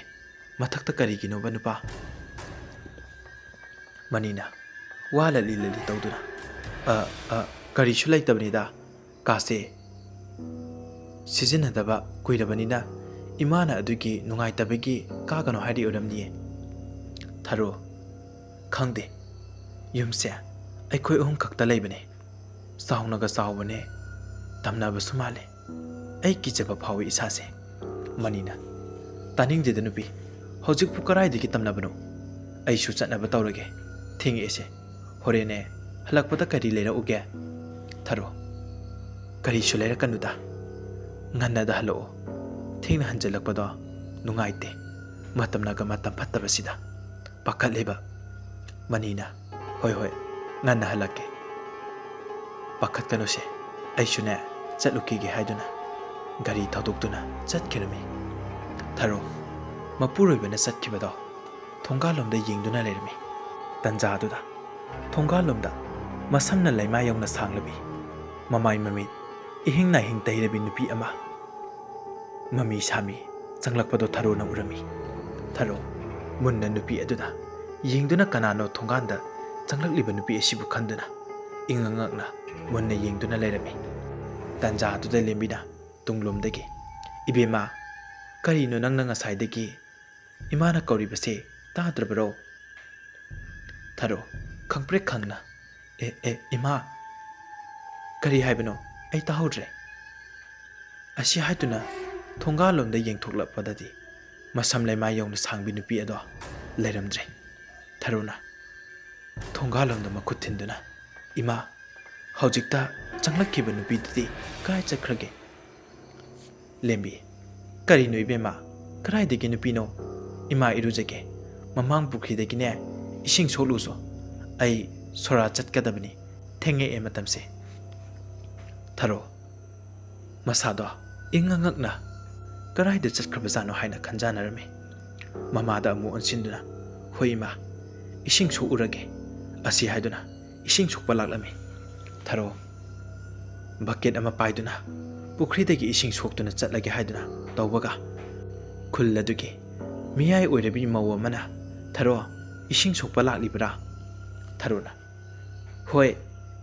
ꯃꯊꯛꯇ ꯀꯔꯤꯒꯤꯅꯣꯕ ꯅꯨꯄꯥ?" ꯃꯅꯤꯅ ꯋꯥ ꯂꯠꯂꯤ ꯂꯠꯂꯤ ꯇꯧꯗꯨꯅ, "ꯑ, ꯑ, ꯀꯔꯤꯁꯨ ꯂꯩꯇꯕꯅꯤꯗ꯫ ꯀꯥꯁꯦ ꯁꯤꯖꯤꯟꯅꯗꯕ ꯀꯨꯏꯔꯕꯅꯤꯅ ꯏꯃꯥꯅ ꯑꯗꯨꯒꯤ ꯅꯨꯡꯉꯥꯏꯇꯕꯒꯤ ꯀꯥꯒꯅꯨ ꯍꯥꯏꯔꯤ ꯑꯣꯏꯔꯝꯅꯤꯌꯦ꯫" ꯊꯔꯣ, "ꯈꯪꯗꯦ꯫ ꯌꯨꯝꯁꯦ ꯑꯩꯈꯣꯏ ꯑꯍꯨꯝ ꯈꯛꯇ ꯂꯩꯕꯅꯦ꯫ ꯆꯥꯎꯅꯒ ꯆꯥꯎꯕꯅꯦ꯫ ꯇꯝꯅꯕꯁꯨ ꯃꯥꯜꯂꯦ꯫ ꯑꯩ ꯀꯤꯖꯕ ꯐꯥꯎꯏ ꯏꯁꯥꯁꯦ꯫" ꯃꯅꯤꯅ, "ꯇꯥꯅꯤꯡꯗꯦꯗ ꯅꯨꯄꯤ, ꯍꯧꯖꯤꯛꯄꯨ ꯀꯔꯥꯏꯗꯒꯤ ꯇꯝꯅꯕꯅꯣ? ꯑꯩꯁꯨ ꯆꯠꯅꯕ ꯇꯧꯔꯒꯦ, ꯊꯦꯡꯉꯛꯑꯦꯁꯦ꯫ ꯍꯣꯔꯦꯟꯅꯦ ꯍꯜꯂꯛꯄꯗ ꯀꯔꯤ ꯂꯩꯔꯛꯎꯒꯦ?" ꯊꯔꯣ, "ꯀꯔꯤꯁꯨ ꯂꯩꯔꯛꯀꯅꯨꯗ, ꯉꯟꯅꯗ ꯍꯜꯂꯛꯑꯣ꯫ ꯊꯦꯡꯅ ꯍꯟꯖꯤꯜꯂꯛꯄꯗꯣ ꯅꯨꯡꯉꯥꯏꯇꯦ, ꯃꯇꯝꯅꯒ ꯃꯇꯝ ꯐꯠꯇꯕꯁꯤꯗ ꯄꯥꯈꯠꯂꯦꯕ꯫" ꯃꯅꯤꯅ, "ꯍꯣꯏ ꯍꯣꯏ, ꯉꯟꯅ ꯍꯜꯂꯛꯀꯦ꯫ ꯄꯥꯈꯠꯀꯅꯨꯁꯦ, ꯑꯩꯁꯨꯅꯦ ꯆꯠꯂꯨꯈꯤꯒꯦ" ꯍꯥꯏꯗꯨꯅ ꯒꯥꯔꯤ ꯊꯧꯗꯣꯛꯇꯨꯅ ꯆꯠꯈꯤꯔꯝꯃꯤ꯫ ꯊꯔꯣ, ꯃꯄꯨꯔꯣꯏꯕꯅ ꯆꯠꯈꯤꯕꯗꯣ ꯊꯣꯡꯒꯥꯜꯂꯣꯝꯗ ꯌꯦꯡꯗꯨꯅ ꯂꯩꯔꯝꯃꯤ꯫ ꯇꯟꯖꯥꯗꯨꯗ ꯊꯣꯡꯒꯥꯜꯂꯣꯝꯗ ꯃꯁꯝꯅ ꯂꯩꯃꯥꯏ ꯌꯧꯅ ꯁꯥꯡꯂꯕꯤ, ꯃꯃꯥꯏ ꯃꯃꯤꯠ ꯏꯍꯤꯡ ꯅꯥꯍꯤꯡ ꯇꯩꯔꯕꯤ ꯅꯨꯄꯤ ꯑꯃ ꯃꯃꯤ ꯁꯥꯃꯤ ꯆꯪꯂꯛꯄꯗꯣ ꯊꯔꯣꯅ ꯎꯔꯝꯃꯤ꯫ ꯊꯔꯣ ꯃꯨꯟꯅ ꯅꯨꯄꯤ ꯑꯗꯨꯗ ꯌꯦꯡꯗꯨꯅ ꯀꯅꯥꯅꯣ ꯊꯣꯡꯒꯥꯟꯗ ꯆꯪꯂꯛꯂꯤꯕ ꯅꯨꯄꯤ ꯑꯁꯤꯕꯨ ꯈꯟꯗꯨꯅ ꯏꯉꯛ ꯉꯛꯅ ꯃꯨꯟꯅ ꯌꯦꯡꯗꯨꯅ ꯂꯩꯔꯝꯃꯤ꯫ ꯇꯟꯖꯥꯗꯨꯗ ꯂꯦꯝꯕꯤꯅ ꯇꯨꯡꯂꯣꯝꯗꯒꯤ, "ꯏꯕꯦꯝꯃ, ꯀꯔꯤꯅꯣ ꯅꯪꯅ ꯉꯁꯥꯏꯗꯒꯤ ꯏꯃꯥꯅ ꯀꯧꯔꯤꯕꯁꯦ ꯇꯥꯗ꯭ꯔꯕꯔꯣ?" ꯊꯔꯣ ꯈꯪꯄ꯭ꯔꯦꯛ ꯈꯪꯅ, "ꯑꯦ, ꯑꯦ, ꯏꯃꯥ, ꯀꯔꯤ ꯍꯥꯏꯕꯅꯣ? ꯑꯩ ꯇꯥꯍꯧꯗ꯭ꯔꯦ꯫" ꯑꯁꯤ ꯍꯥꯏꯗꯨꯅ ꯊꯣꯡꯒꯥꯜꯂꯣꯝꯗ ꯌꯦꯡꯊꯣꯛꯂꯛꯄꯗꯗꯤ ꯃꯁꯝ ꯂꯩꯃꯥꯏ ꯌꯧꯅ ꯁꯥꯡꯕꯤ ꯅꯨꯄꯤ ꯑꯗꯣ ꯂꯩꯔꯝꯗ꯭ꯔꯦ꯫ ꯊꯔꯣꯅ ꯊꯣꯡꯒꯥꯜꯂꯣꯝꯗ ꯃꯈꯨꯠ ꯊꯤꯟꯗꯨꯅ, "ꯏꯃꯥ, ꯍꯧꯖꯤꯛꯇ ꯆꯪꯂꯛꯈꯤꯕ ꯅꯨꯄꯤꯗꯨꯗꯤ ꯀꯥꯏ ꯆꯠꯈ꯭ꯔꯒꯦ?" ꯂꯦꯝꯕꯤ, "ꯀꯔꯤꯅꯣ ꯏꯕꯦꯝꯃ? ꯀꯗꯥꯏꯗꯒꯤ ꯅꯨꯄꯤꯅꯣ? ꯏꯃꯥ ꯏꯔꯨꯖꯒꯦ꯫ ꯃꯃꯥꯡ ꯄꯨꯈ꯭ꯔꯤꯗꯒꯤꯅꯦ ꯏꯁꯤꯡ ꯁꯣꯛꯂꯨꯁꯣ꯫ ꯑꯩ ꯁꯣꯔꯥ ꯆꯠꯀꯗꯕꯅꯤ꯫ ꯊꯦꯡꯉꯛꯑꯦ ꯃꯇꯝꯁꯦ꯫" ꯊꯔꯣ, ꯃꯁꯥꯗꯣ ꯏꯪꯉ ꯉꯛꯅ ꯀꯗꯥꯏꯗ ꯆꯠꯈ꯭ꯔꯕꯖꯥꯠꯅꯣ ꯍꯥꯏꯅ ꯈꯟꯖꯥꯟꯅꯔꯝꯃꯤ꯫ ꯃꯃꯥꯗ ꯑꯃꯨꯛ ꯑꯣꯟꯁꯤꯟꯗꯨꯅ, "ꯍꯣꯏ ꯏꯃꯥ, ꯏꯁꯤꯡ ꯁꯣꯛꯎꯔꯒꯦ" ꯑꯁꯤ ꯍꯥꯏꯗꯨꯅ ꯏꯁꯤꯡ ꯁꯣꯛꯄ ꯂꯥꯛꯂꯝꯃꯤ꯫ ꯊꯔꯣ ꯕꯀꯦꯠ ꯑꯃ ꯄꯥꯏꯗꯨꯅ ꯄꯨꯈ꯭ꯔꯤꯗꯒꯤ ꯏꯁꯤꯡ ꯁꯣꯛꯇꯨꯅ ꯆꯠꯂꯒꯦ ꯍꯥꯏꯗꯨꯅ ꯇꯧꯕꯒ, ꯈꯨꯜ ꯑꯗꯨꯒꯤ ꯃꯤꯌꯥꯏ ꯑꯣꯏꯔꯕꯤ ꯃꯧ ꯑꯃꯅ, "ꯊꯔꯣ, ꯏꯁꯤꯡ ꯁꯣꯛꯄ ꯂꯥꯛꯂꯤꯕ꯭ꯔꯥ?" ꯊꯔꯣꯅ, "ꯍꯣꯏ,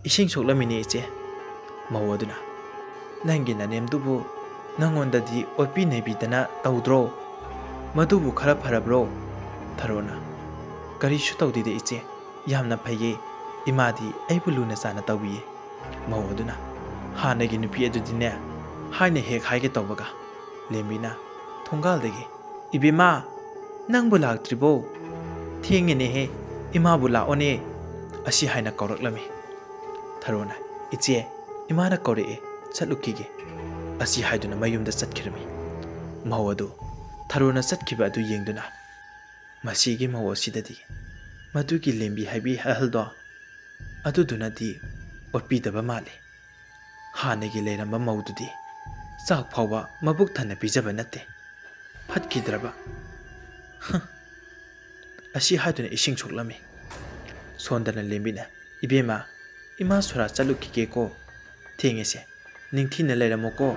ꯏꯁꯤꯡ ꯁꯣꯛꯂꯝꯃꯤꯅꯦ ꯏꯆꯦ"꯫ ꯃꯧ ꯑꯗꯨꯅ, "ꯅꯪꯒꯤ ꯅꯅꯦꯝꯗꯨꯕꯨ ꯅꯪꯉꯣꯟꯗꯗꯤ ꯑꯣꯠꯄꯤ ꯅꯩꯕꯤꯗꯅ ꯇꯧꯗ꯭ꯔꯣ? ꯃꯗꯨꯕꯨ ꯈꯔ ꯐꯔꯕ꯭ꯔꯣ?" ꯊꯔꯣꯅ, "ꯀꯔꯤꯁꯨ ꯇꯧꯗꯦꯗ ꯏꯆꯦ, ꯌꯥꯝꯅ ꯐꯩꯌꯦ꯫ ꯏꯃꯥꯗꯤ ꯑꯩꯕꯨ ꯂꯨꯅ ꯆꯥꯟꯅ ꯇꯧꯕꯤꯌꯦ"꯫ ꯃꯧ ꯑꯗꯨꯅ, "ꯍꯥꯟꯅꯒꯤ ꯅꯨꯄꯤ ꯑꯗꯨꯗꯤꯅꯦ" ꯍꯥꯏꯅ ꯍꯦꯛ ꯍꯥꯏꯒꯦ ꯇꯧꯕꯒ, ꯂꯦꯝꯕꯤꯅ ꯊꯣꯡꯒꯥꯜꯗꯒꯤ, "ꯏꯕꯦꯝꯃ, ꯅꯪꯕꯨ ꯂꯥꯛꯇ꯭ꯔꯤꯕꯣ? ꯊꯦꯡꯉꯦꯅꯦꯍꯦ, ꯏꯃꯥꯕꯨ ꯂꯥꯛꯑꯣꯅꯦ" ꯑꯁꯤ ꯍꯥꯏꯅ ꯀꯧꯔꯛꯂꯝꯃꯤ꯫ ꯊꯔꯣꯅ, "ꯏꯆꯦ, ꯏꯃꯥꯅ ꯀꯧꯔꯛꯑꯦ, ꯆꯠꯂꯨꯈꯤꯒꯦ" ꯑꯁꯤ ꯍꯥꯏꯗꯨꯅ ꯃꯌꯨꯝꯗ ꯆꯠꯈꯤꯔꯝꯃꯤ꯫ ꯃꯧ ꯑꯗꯨ ꯊꯔꯣꯅ ꯆꯠꯈꯤꯕ ꯑꯗꯨ ꯌꯦꯡꯗꯨꯅ, "ꯃꯁꯤꯒꯤ ꯃꯧ ꯑꯁꯤꯗꯗꯤ ꯃꯗꯨꯒꯤ ꯂꯦꯝꯕꯤ ꯍꯥꯏꯕꯤ ꯑꯍꯜꯗꯣ ꯑꯗꯨꯗꯨꯅꯗꯤ ꯑꯣꯠꯄꯤꯗꯕ ꯃꯥꯜꯂꯤ꯫ ꯍꯥꯟꯅꯒꯤ ꯂꯩꯔꯝꯕ ꯃꯧꯗꯨꯗꯤ ꯆꯥꯛ ꯐꯥꯎꯕ ꯃꯕꯨꯛ ꯊꯟꯅ ꯄꯤꯖꯕ ꯅꯠꯇꯦ꯫ ꯐꯠꯈꯤꯗ꯭ꯔꯕ꯫ ꯍ!" ꯑꯁꯤ ꯍꯥꯏꯗꯨꯅ ꯏꯁꯤꯡ ꯁꯣꯛꯂꯝꯃꯤ꯫ ꯁꯣꯟꯗꯅ ꯂꯦꯝꯕꯤꯅ, "ꯏꯕꯦꯝꯃ, ꯏꯃꯥ ꯁꯣꯔꯥ ꯆꯠꯂꯨꯈꯤꯒꯦꯀꯣ꯫ ꯊꯦꯡꯉꯦꯁꯦ꯫ ꯅꯤꯡꯊꯤꯅ ꯂꯩꯔꯝꯃꯨꯀꯣ"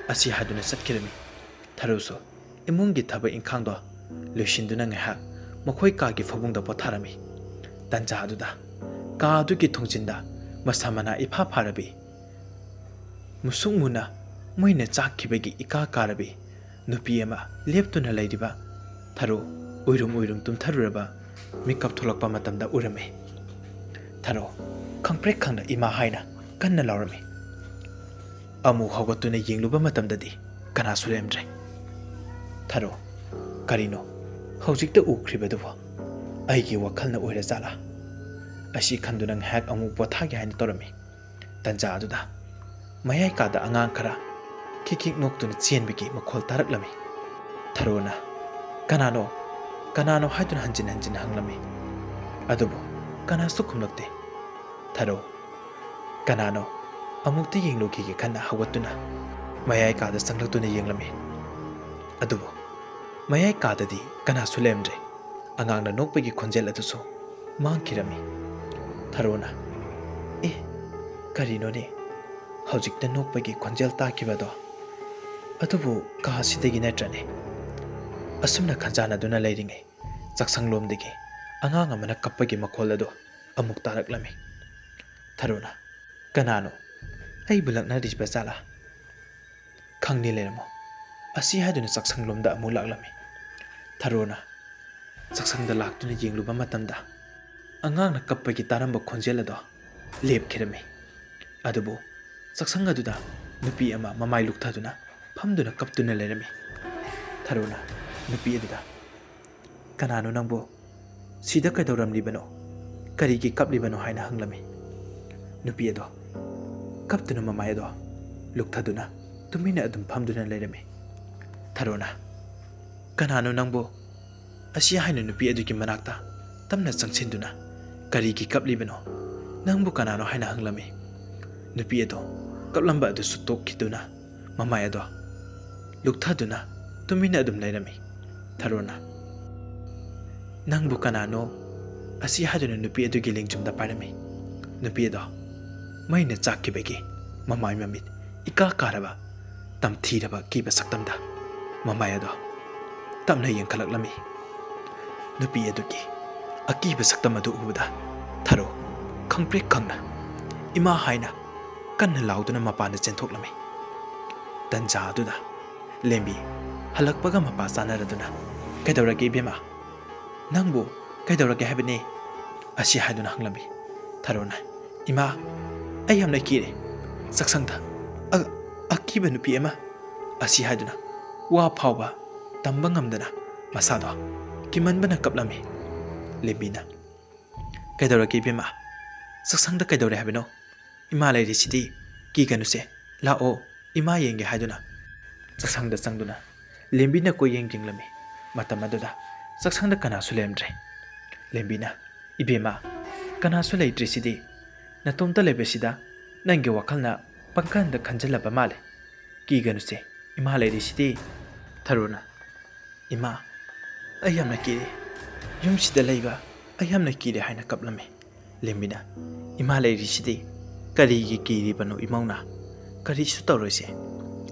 ꯑꯁꯤ ꯍꯥꯏꯗꯨꯅ ꯆꯠꯈꯤꯔꯝꯃꯤ꯫ ꯊꯔꯨꯁꯨ ꯏꯃꯨꯡꯒꯤ ꯊꯕꯛ ꯏꯪꯈꯥꯡꯗꯣ ꯂꯣꯏꯁꯤꯟꯗꯨꯅ ꯉꯥꯏꯍꯥꯛ ꯃꯈꯣꯏ ꯀꯥꯒꯤ ꯐꯃꯨꯡꯗ ꯄꯣꯊꯥꯔꯝꯃꯤ꯫ ꯇꯟꯖꯥ ꯑꯗꯨꯗ ꯀꯥ ꯑꯗꯨꯒꯤ ꯊꯣꯡꯖꯤꯟꯗ ꯃꯁꯥ ꯃꯅꯥ ꯏꯐꯥ ꯐꯥꯔꯕꯤ, ꯃꯨꯁꯨꯛ ꯃꯨꯅ ꯃꯩꯅ ꯆꯥꯛꯈꯤꯕꯒꯤ ꯏꯀꯥ ꯀꯥꯔꯕꯤ ꯅꯨꯄꯤ ꯑꯃ ꯂꯦꯞꯇꯨꯅ ꯂꯩꯔꯤꯕ ꯊꯔꯣ ꯎꯏꯔꯨꯝ ꯎꯏꯔꯨꯝ ꯇꯨꯝꯊꯔꯨꯔꯕ ꯃꯤꯀꯞ ꯊꯣꯛꯂꯛꯄ ꯃꯇꯝꯗ ꯎꯔꯝꯃꯤ꯫ ꯊꯔꯣ ꯈꯪꯄ꯭ꯔꯦꯛ ꯈꯪꯅ "ꯏꯃꯥ" ꯍꯥꯏꯅ ꯀꯟꯅ ꯂꯥꯎꯔꯝꯃꯤ꯫ ꯑꯃꯨꯛ ꯍꯧꯒꯠꯇꯨꯅ ꯌꯦꯡꯂꯨꯕ ꯃꯇꯝꯗꯗꯤ ꯀꯅꯥꯁꯨ ꯂꯩꯔꯝꯗ꯭ꯔꯦ꯫ ꯊꯔꯣ, "ꯀꯔꯤꯅꯣ ꯍꯧꯖꯤꯛꯇ ꯎꯈ꯭ꯔꯤꯕꯗꯨꯕꯨ? ꯑꯩꯒꯤ ꯋꯥꯈꯜꯅ ꯑꯣꯏꯔꯖꯥꯠꯂꯥ?" ꯑꯁꯤ ꯈꯟꯗꯨꯅ ꯉꯥꯏꯍꯥꯛ ꯑꯃꯨꯛ ꯄꯣꯊꯥꯒꯦ ꯍꯥꯏꯅ ꯇꯧꯔꯝꯃꯤ꯫ ꯇꯟꯖꯥ ꯑꯗꯨꯗ ꯃꯌꯥꯏ ꯀꯥꯗ ꯑꯉꯥꯡ ꯈꯔ ꯈꯤꯛ ꯈꯤꯛ ꯅꯣꯛꯇꯨꯅ ꯆꯦꯟꯕꯒꯤ ꯃꯈꯣꯜ ꯇꯥꯔꯛꯂꯝꯃꯤ꯫ ꯊꯔꯣꯅ, "ꯀꯅꯥꯅꯣ? ꯀꯅꯥꯅꯣ?" ꯍꯥꯏꯗꯨꯅ ꯍꯟꯖꯤꯟ ꯍꯟꯖꯤꯟ ꯍꯪꯂꯝꯃꯤ꯫ ꯑꯗꯨꯕꯨ ꯀꯅꯥꯁꯨ ꯈꯨꯝꯂꯛꯇꯦ꯫ ꯊꯔꯣ, "ꯀꯅꯥꯅꯣ? ꯑꯃꯨꯛꯇ ꯌꯦꯡꯂꯨꯈꯤꯒꯦ" ꯈꯟꯅ ꯍꯧꯒꯠꯇꯨꯅ ꯃꯌꯥꯏ ꯀꯥꯗ ꯆꯪꯂꯛꯇꯨꯅ ꯌꯦꯡꯂꯝꯃꯤ꯫ ꯑꯗꯨꯕꯨ ꯃꯌꯥꯏ ꯀꯥꯗꯗꯤ ꯀꯅꯥꯁꯨ ꯂꯩꯔꯝꯗ꯭ꯔꯦ꯫ ꯑꯉꯥꯡꯅ ꯅꯣꯛꯄꯒꯤ ꯈꯣꯟꯖꯦꯜ ꯑꯗꯨꯁꯨ ꯃꯥꯡꯈꯤꯔꯝꯃꯤ꯫ ꯊꯔꯣꯅ, "ꯑꯦ, ꯀꯔꯤꯅꯣꯅꯦ? ꯍꯧꯖꯤꯛꯇ ꯅꯣꯛꯄꯒꯤ ꯈꯣꯟꯖꯦꯜ ꯇꯥꯈꯤꯕꯗꯣ? ꯑꯗꯨꯕꯨ ꯀꯥ ꯑꯁꯤꯗꯒꯤ ꯅꯠꯇ꯭ꯔꯅꯦ?" ꯑꯁꯨꯝꯅ ꯈꯟꯖꯥꯟꯅꯗꯨꯅ ꯂꯩꯔꯤꯉꯩ, ꯆꯥꯛꯁꯪꯂꯣꯝꯗꯒꯤ ꯑꯉꯥꯡ ꯑꯃꯅ ꯀꯞꯄꯒꯤ ꯃꯈꯣꯜ ꯑꯗꯨ ꯑꯃꯨꯛ ꯇꯥꯔꯛꯂꯝꯃꯤ꯫ ꯊꯔꯣꯅ, "ꯀꯅꯥꯅꯣ? ꯑꯩꯕꯨ ꯂꯛꯅꯔꯤꯕ ꯖꯥꯠꯂꯥ?" "ꯈꯪꯗꯦ, ꯂꯩꯔꯝꯃꯣ," ꯑꯁꯤ ꯍꯥꯏꯗꯨꯅ ꯆꯥꯛꯁꯪꯂꯣꯝꯗ ꯑꯃꯨꯛ ꯂꯥꯛꯂꯝꯃꯤ꯫ ꯊꯔꯣꯅ ꯆꯥꯛꯁꯪꯗ ꯂꯥꯛꯇꯨꯅ ꯌꯦꯡꯂꯨꯕ ꯃꯇꯝꯗ, ꯑꯉꯥꯡꯅ ꯀꯞꯄꯒꯤ ꯇꯥꯔꯝꯕ ꯈꯣꯟꯖꯦꯜ ꯑꯗꯣ ꯂꯦꯞꯈꯤꯔꯝꯃꯤ꯫ ꯑꯗꯨꯕꯨ ꯆꯥꯛꯁꯪ ꯑꯗꯨꯗ ꯅꯨꯄꯤ ꯑꯃ ꯃꯃꯥꯏ ꯂꯨꯛꯊꯗꯨꯅ ꯐꯝꯗꯨꯅ ꯀꯞꯇꯨꯅ ꯂꯩꯔꯝꯃꯤ꯫ ꯊꯔꯣꯅ ꯅꯨꯄꯤ ꯑꯗꯨꯗ, "ꯀꯅꯥꯅꯣ ꯅꯪꯕꯨ? ꯁꯤꯗ ꯀꯩꯗꯧꯔꯝꯂꯤꯕꯅꯣ? ꯀꯔꯤꯒꯤ ꯀꯞꯂꯤꯕꯅꯣ?" ꯍꯥꯏꯅ ꯍꯪꯂꯝꯃꯤ꯫ ꯅꯨꯄꯤ ꯑꯗꯣ ꯀꯞꯇꯨꯅ ꯃꯃꯥꯏ ꯑꯗꯣ ꯂꯨꯛꯊꯗꯨꯅ ꯇꯨꯃꯤꯟꯅ ꯑꯗꯨꯝ ꯐꯝꯗꯨꯅ ꯂꯩꯔꯝꯃꯤ꯫ ꯊꯔꯣꯅ, "ꯀꯅꯥꯅꯣ ꯅꯪꯕꯨ?" ꯑꯁꯤ ꯍꯥꯏꯅ ꯅꯨꯄꯤ ꯑꯗꯨꯒꯤ ꯃꯅꯥꯛꯇ ꯇꯞꯅ ꯆꯪꯁꯤꯟꯗꯨꯅ, "ꯀꯔꯤꯒꯤ ꯀꯞꯂꯤꯕꯅꯣ? ꯅꯪꯕꯨ ꯀꯅꯥꯅꯣ?" ꯍꯥꯏꯅ ꯍꯪꯂꯝꯃꯤ꯫ ꯅꯨꯄꯤ ꯑꯗꯣ ꯀꯞꯂꯝꯕ ꯑꯗꯨꯁꯨ ꯇꯣꯛꯈꯤꯗꯨꯅ, ꯃꯃꯥꯏ ꯑꯗꯣ ꯂꯨꯛꯊꯗꯨꯅ ꯇꯨꯃꯤꯟꯅ ꯑꯗꯨꯝ ꯂꯩꯔꯝꯃꯤ꯫ ꯊꯔꯣꯅ, "ꯅꯪꯕꯨ ꯀꯅꯥꯅꯣ?" ꯑꯁꯤ ꯍꯥꯏꯗꯨꯅ ꯅꯨꯄꯤ ꯑꯗꯨꯒꯤ ꯂꯦꯡꯖꯨꯝꯗ ꯄꯥꯏꯔꯝꯃꯤ꯫ ꯅꯨꯄꯤ ꯑꯗꯣ ꯃꯩꯅ ꯆꯥꯛꯈꯤꯕꯒꯤ ꯃꯃꯥꯏ ꯃꯃꯤꯠ ꯏꯀꯥ ꯀꯥꯔꯕ, ꯇꯝꯊꯤꯔꯕ ꯑꯀꯤꯕ ꯁꯛꯇꯝꯗ ꯃꯃꯥꯏ ꯑꯗꯣ ꯇꯞꯅ ꯌꯦꯡꯈꯠꯂꯛꯂꯝꯃꯤ꯫ ꯅꯨꯄꯤ ꯑꯗꯨꯒꯤ ꯑꯀꯤꯕ ꯁꯛꯇꯝ ꯑꯗꯨ ꯎꯕꯗ ꯊꯔꯣ ꯈꯪꯄ꯭ꯔꯦꯛ ꯈꯪꯅ "ꯏꯃꯥ" ꯍꯥꯏꯅ ꯀꯟꯅ ꯂꯥꯎꯗꯨꯅ ꯃꯄꯥꯟꯗ ꯆꯦꯟꯊꯣꯛꯂꯝꯃꯤ꯫ ꯇꯟꯖꯥ ꯑꯗꯨꯗ ꯂꯦꯝꯕꯤ ꯍꯜꯂꯛꯄꯒ ꯃꯄꯥ ꯆꯥꯅꯔꯗꯨꯅ, "ꯀꯩꯗꯧꯔꯒꯦ ꯏꯕꯦꯝꯃ? ꯅꯪꯕꯨ ꯀꯩꯗꯧꯔꯒꯦ ꯍꯥꯏꯕꯅꯦ?" ꯑꯁꯤ ꯍꯥꯏꯗꯨꯅ ꯍꯪꯂꯝꯃꯤ꯫ ꯊꯔꯣꯅ, "ꯏꯃꯥ, ꯑꯩ ꯌꯥꯝꯅ ꯀꯤꯔꯦ꯫ ꯆꯥꯛꯁꯪꯗ ꯑ-, ꯑꯀꯤꯕ ꯅꯨꯄꯤ ꯑꯃ" ꯑꯁꯤ ꯍꯥꯏꯗꯨꯅ ꯋꯥ ꯐꯥꯎꯕ ꯇꯝꯕ ꯉꯝꯗꯅ ꯃꯁꯥꯗꯣ ꯀꯤꯃꯟꯕꯅ ꯀꯞꯂꯝꯃꯤ꯫ ꯂꯦꯝꯕꯤꯅ, "ꯀꯩꯗꯧꯔꯒꯦ ꯏꯕꯦꯝꯃ? ꯆꯥꯛꯁꯪꯗ ꯀꯩꯗꯧꯔꯦ ꯍꯥꯏꯕꯅꯣ? ꯏꯃꯥ ꯂꯩꯔꯤꯁꯤꯗꯤ, ꯀꯤꯒꯅꯨꯁꯦ, ꯂꯥꯛꯑꯣ, ꯏꯃꯥ ꯌꯦꯡꯒꯦ" ꯍꯥꯏꯗꯨꯅ ꯆꯥꯛꯁꯪꯗ ꯆꯪꯗꯨꯅ ꯂꯦꯝꯕꯤꯅ ꯀꯣꯏꯌꯦꯡ ꯌꯦꯡꯂꯝꯃꯤ꯫ ꯃꯇꯝ ꯑꯗꯨꯗ ꯆꯥꯛꯁꯪꯗ ꯀꯅꯥꯁꯨ ꯂꯩꯔꯝꯗ꯭ꯔꯦ꯫ ꯂꯦꯝꯕꯤꯅ, "ꯏꯕꯦꯝꯃ, ꯀꯅꯥꯁꯨ ꯂꯩꯇ꯭ꯔꯤꯁꯤꯗꯤ? ꯅꯇꯣꯝꯇ ꯂꯩꯕꯁꯤꯗ ꯅꯪꯒꯤ ꯋꯥꯈꯜꯅ ꯄꯪꯈꯟꯗ ꯈꯟꯖꯤꯜꯂꯕ ꯃꯥꯜꯂꯦ꯫ "ꯀꯤꯒꯅꯨꯁꯦ, ꯏꯃꯥ ꯂꯩꯔꯤꯁꯤꯗꯤ"꯫ ꯊꯔꯣꯅ, "ꯏꯃꯥ, ꯑꯩ ꯌꯥꯝꯅ ꯀꯤꯔꯦ꯫ ꯌꯨꯝꯁꯤꯗ ꯂꯩꯕ ꯑꯩ ꯌꯥꯝꯅ ꯀꯤꯔꯦ" ꯍꯥꯏꯅ ꯀꯞꯂꯝꯃꯤ꯫ ꯂꯦꯝꯕꯤꯅ, "ꯏꯃꯥ ꯂꯩꯔꯤꯁꯤꯗꯤ, ꯀꯔꯤꯒꯤ ꯀꯤꯔꯤꯕꯅꯣ ꯏꯃꯧꯅ? ꯀꯔꯤꯁꯨ ꯇꯧꯔꯣꯏꯁꯦ"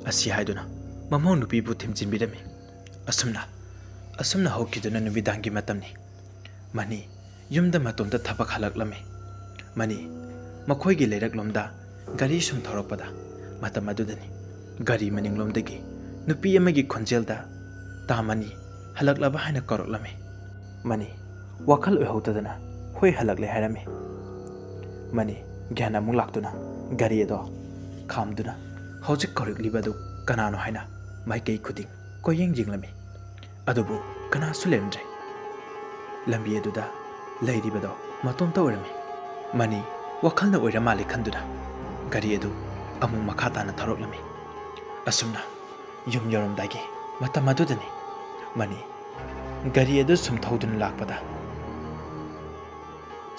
ꯑꯁꯤ ꯍꯥꯏꯗꯨꯅ ꯃꯃꯧ ꯅꯨꯄꯤꯕꯨ ꯊꯦꯝꯖꯤꯟꯕꯤꯔꯝꯃꯤ꯫ ꯑꯁꯨꯝꯅ, ꯑꯁꯨꯝꯅ ꯍꯧꯈꯤꯗꯨꯅ ꯅꯨꯃꯤꯗꯥꯡꯒꯤ ꯃꯇꯝꯅꯤ꯫ ꯃꯅꯤ ꯌꯨꯝꯗ ꯃꯇꯣꯝꯇ ꯊꯕꯛ ꯍꯜꯂꯛꯂꯝꯃꯤ꯫ ꯃꯅꯤ ꯃꯈꯣꯏꯒꯤ ꯂꯩꯔꯛꯂꯣꯝꯗ ꯒꯥꯔꯤ ꯁꯨꯝ ꯊꯧꯔꯛꯄꯗ, ꯃꯇꯝ ꯑꯗꯨꯗꯅꯤ ꯒꯥꯔꯤ ꯃꯅꯤꯡꯂꯣꯝꯗꯒꯤ ꯅꯨꯄꯤ ꯑꯃꯒꯤ ꯈꯣꯟꯖꯦꯜꯗ, "ꯇꯥ ꯃꯅꯤ, ꯍꯜꯂꯛꯂꯕ?" ꯍꯥꯏꯅ ꯀꯧꯔꯛꯂꯝꯃꯤ꯫ ꯃꯅꯤ ꯋꯥꯈꯜ ꯑꯣꯏꯍꯧꯗꯗꯅ, "ꯍꯣꯏ, ꯍꯜꯂꯛꯂꯦ" ꯍꯥꯏꯔꯝꯃꯤ꯫ ꯃꯅꯤ ꯒ꯭ꯌꯥꯟ ꯑꯃꯨꯛ ꯂꯥꯛꯇꯨꯅ ꯒꯥꯔꯤ ꯑꯗꯣ ꯈꯥꯝꯗꯨꯅ ꯍꯧꯖꯤꯛ ꯀꯧꯔꯛꯂꯤꯕ ꯑꯗꯨ ꯀꯅꯥꯅꯣ ꯍꯥꯏꯅ ꯃꯥꯏꯀꯩ ꯈꯨꯗꯤꯡ ꯀꯣꯏꯌꯦꯡ ꯌꯦꯡꯂꯝꯃꯤ꯫ ꯑꯗꯨꯕꯨ ꯀꯅꯥꯁꯨ ꯂꯩꯔꯝꯗ꯭ꯔꯦ꯫ ꯂꯝꯕꯤ ꯑꯗꯨꯗ ꯂꯩꯔꯤꯕꯗꯣ ꯃꯇꯣꯝꯇ ꯑꯣꯏꯔꯝꯃꯤ꯫ ꯃꯅꯤ ꯋꯥꯈꯜꯅ ꯑꯣꯏꯔ ꯃꯥꯜꯂꯦ ꯈꯟꯗꯨꯅ ꯒꯥꯔꯤ ꯑꯗꯨ ꯑꯃꯨꯛ ꯃꯈꯥ ꯇꯥꯅ ꯊꯧꯔꯛꯂꯝꯃꯤ꯫ ꯑꯁꯨꯝꯅ ꯌꯨꯝ ꯌꯧꯔꯝꯗꯥꯏꯒꯤ ꯃꯇꯝ ꯑꯗꯨꯗꯅꯤ ꯃꯅꯤ ꯒꯥꯔꯤ ꯑꯗꯨ ꯁꯨꯝ ꯊꯧꯗꯨꯅ ꯂꯥꯛꯄꯗ,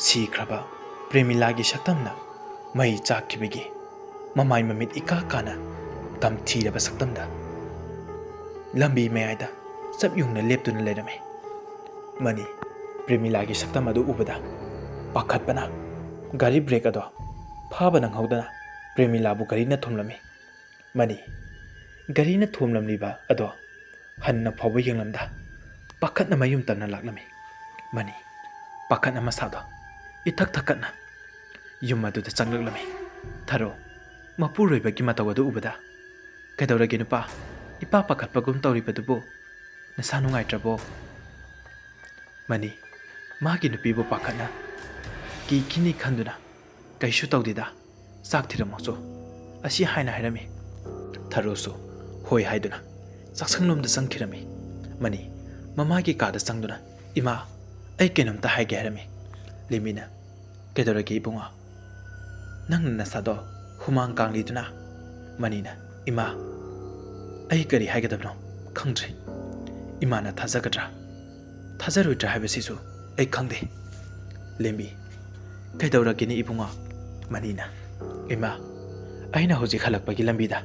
ꯁꯤꯈ꯭ꯔꯕ ꯄ꯭ꯔꯦꯃꯤꯂꯥꯒꯤ ꯁꯛꯇꯝꯅ ꯃꯩ ꯆꯥꯛꯈꯤꯕꯒꯤ ꯃꯃꯥꯏ ꯃꯃꯤꯠ ꯏꯀꯥ ꯀꯥꯅ ꯇꯝꯊꯤꯔꯕ ꯁꯛꯇꯝꯗ ꯂꯝꯕꯤ ꯃꯌꯥꯏꯗ ꯆꯞ ꯌꯨꯡꯅ ꯂꯦꯞꯇꯨꯅ ꯂꯩꯔꯝꯃꯤ꯫ ꯃꯅꯤ ꯄ꯭ꯔꯦꯃꯤꯂꯥꯒꯤ ꯁꯛꯇꯝ ꯑꯗꯨ ꯎꯕꯗ ꯄꯥꯈꯠꯄꯅ ꯒꯥꯔꯤ ꯕ꯭ꯔꯦꯛ ꯑꯗꯣ ꯐꯥꯕ ꯅꯪꯍꯧꯗꯅ ꯄ꯭ꯔꯦꯃꯤꯂꯥꯕꯨ ꯒꯥꯔꯤꯅ ꯊꯣꯝꯂꯝꯃꯤ꯫ ꯃꯅꯤ ꯒꯥꯔꯤꯅ ꯊꯣꯝꯂꯝꯂꯤꯕ ꯑꯗꯣ ꯍꯟꯅ ꯐꯥꯎꯕ ꯌꯦꯡꯂꯝꯗ ꯄꯥꯈꯠꯅ ꯃꯌꯨꯝ ꯇꯝꯅ ꯂꯥꯛꯂꯝꯃꯤ꯫ ꯃꯅꯤ ꯄꯥꯈꯠꯅ ꯃꯁꯥꯗꯣ ꯏꯊꯛ ꯊꯛꯀꯠꯅ ꯌꯨꯝ ꯑꯗꯨꯗ ꯆꯪꯂꯛꯂꯝꯃꯤ꯫ ꯊꯔꯣ ꯃꯄꯨꯔꯣꯏꯕꯒꯤ ꯃꯇꯧ ꯑꯗꯨ ꯎꯕꯗ, "ꯀꯩꯗꯧꯔꯒꯦ ꯅꯨꯄꯥ? ꯏꯄꯥ ꯄꯥꯈꯠꯄꯒꯨꯝ ꯇꯧꯔꯤꯕꯗꯨꯕꯨ? ꯅꯁꯥ ꯅꯨꯡꯉꯥꯏꯇ꯭ꯔꯕꯣ?" ꯃꯅꯤ ꯃꯥꯒꯤ ꯅꯨꯄꯤꯕꯨ ꯄꯥꯈꯠꯅ ꯀꯤꯈꯤꯅꯤ ꯈꯟꯗꯨꯅ, "ꯀꯩꯁꯨ ꯇꯧꯗꯦꯗ, ꯆꯥꯛ ꯊꯤꯔꯝꯃꯣꯁꯨ" ꯑꯁꯤ ꯍꯥꯏꯅ ꯍꯥꯏꯔꯝꯃꯤ꯫ ꯊꯔꯣꯁꯨ ꯍꯣꯏ ꯍꯥꯏꯗꯨꯅ ꯆꯥꯛꯁꯪꯂꯣꯝꯗ ꯆꯪꯈꯤꯔꯝꯃꯤ꯫ ꯃꯅꯤ ꯃꯃꯥꯒꯤ ꯀꯥꯗ ꯆꯪꯗꯨꯅ, "ꯏꯃꯥ, ꯑꯩ ꯀꯩꯅꯣꯝꯇ ꯍꯥꯏꯒꯦ" ꯍꯥꯏꯔꯝꯃꯤ꯫ ꯂꯦꯝꯕꯤꯅ, "ꯀꯩꯗꯧꯔꯒꯦ ꯏꯕꯨꯡꯉꯣ? ꯅꯪꯅ ꯅꯁꯥꯗꯣ ꯍꯨꯃꯥꯡ ꯀꯥꯡꯂꯤꯗꯨꯅ?" ꯃꯅꯤꯅ, "ꯏꯃꯥ, ꯑꯩ ꯀꯔꯤ ꯍꯥꯏꯒꯗꯕꯅꯣ ꯈꯪꯗ꯭ꯔꯦ꯫ ꯏꯃꯥꯅ ꯊꯥꯖꯒꯗ꯭ꯔꯥ, ꯊꯥꯖꯔꯣꯏꯗ꯭ꯔꯥ ꯍꯥꯏꯕꯁꯤꯁꯨ ꯑꯩ ꯈꯪꯗꯦ꯫" ꯂꯦꯝꯕꯤ, "ꯀꯩꯗꯧꯔꯒꯦꯅꯦ ꯏꯕꯨꯡꯉꯣ?" ꯃꯅꯤꯅ, "ꯏꯃꯥ, ꯑꯩꯅ ꯍꯧꯖꯤꯛ ꯍꯜꯂꯛꯄꯒꯤ ꯂꯝꯕꯤꯗ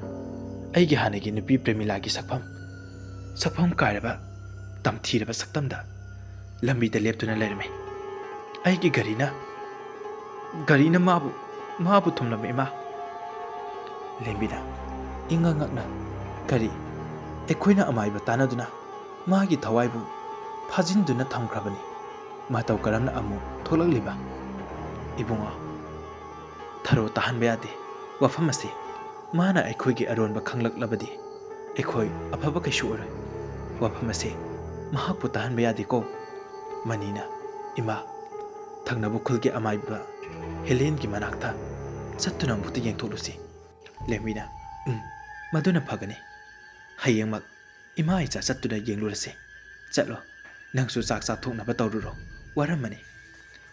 ꯑꯩꯒꯤ ꯍꯥꯟꯅꯒꯤ ꯅꯨꯄꯤ ꯄ꯭ꯔꯦꯃꯤꯂꯥꯒꯤ ꯁꯛꯐꯝ, ꯁꯛꯐꯝ ꯀꯥꯏꯔꯕ, ꯇꯝꯊꯤꯔꯕ ꯁꯛꯇꯝꯗ ꯂꯝꯕꯤꯗ ꯂꯦꯞꯇꯨꯅ ꯂꯩꯔꯝꯃꯤ꯫ ꯑꯩꯒꯤ ꯒꯥꯔꯤꯅ, ꯒꯥꯔꯤꯅ ꯃꯥꯕꯨ, ꯃꯥꯕꯨ ꯊꯣꯝꯂꯝꯃꯤ, ꯏꯃꯥ꯫ ꯂꯦꯝꯕꯤꯅ ꯏꯉꯛ ꯉꯛꯅ, "ꯀꯔꯤ? ꯑꯩꯈꯣꯏꯅ ꯑꯃꯥꯏꯕ ꯇꯥꯟꯅꯗꯨꯅ ꯃꯥꯒꯤ ꯊꯋꯥꯏꯕꯨ ꯐꯥꯖꯤꯟꯗꯨꯅ ꯊꯝꯈ꯭ꯔꯕꯅꯤ꯫ ꯃꯇꯧ ꯀꯔꯝꯅ ꯑꯃꯨꯛ ꯊꯣꯛꯂꯛꯂꯤꯕ?" "ꯏꯕꯨꯡꯉꯣ, ꯊꯔꯣ ꯇꯥꯍꯟꯕ ꯌꯥꯗꯦ꯫ ꯋꯥꯐꯝ ꯑꯁꯤ ꯃꯥꯅ ꯑꯩꯈꯣꯏꯒꯤ ꯑꯔꯣꯟꯕ ꯈꯪꯂꯛꯂꯕꯗꯤ ꯑꯩꯈꯣꯏ ꯑꯐꯕ ꯀꯩꯁꯨ ꯑꯣꯏꯔꯣꯏ꯫ ꯋꯥꯐꯝ ꯑꯁꯤ ꯃꯍꯥꯛꯄꯨ ꯇꯥꯍꯟꯕ ꯌꯥꯗꯦꯀꯣ?" ꯃꯅꯤꯅ, "ꯏꯃꯥ, ꯊꯪꯅꯕ ꯈꯨꯜꯒꯤ ꯑꯃꯥꯏꯕ ꯍꯦꯂꯦꯟꯒꯤ ꯃꯅꯥꯛꯇ ꯆꯠꯇꯨꯅ ꯑꯃꯨꯛꯇ ꯌꯦꯡꯊꯣꯛꯂꯨꯁꯤ꯫" ꯂꯦꯝꯕꯤꯅ, "ꯎꯝ, ꯃꯗꯨꯅ ꯐꯒꯅꯤ꯫ ꯍꯌꯦꯡꯃꯛ ꯏꯃꯥ ꯏꯆꯥ ꯆꯠꯇꯨꯅ ꯌꯦꯡꯂꯨꯔꯁꯤ꯫ ꯆꯠꯂꯣ, ꯅꯪꯁꯨ ꯆꯥꯛ ꯆꯥꯊꯣꯛꯅꯕ ꯇꯧꯔꯨꯔꯣ, ꯋꯥꯔꯝꯃꯅꯤ꯫"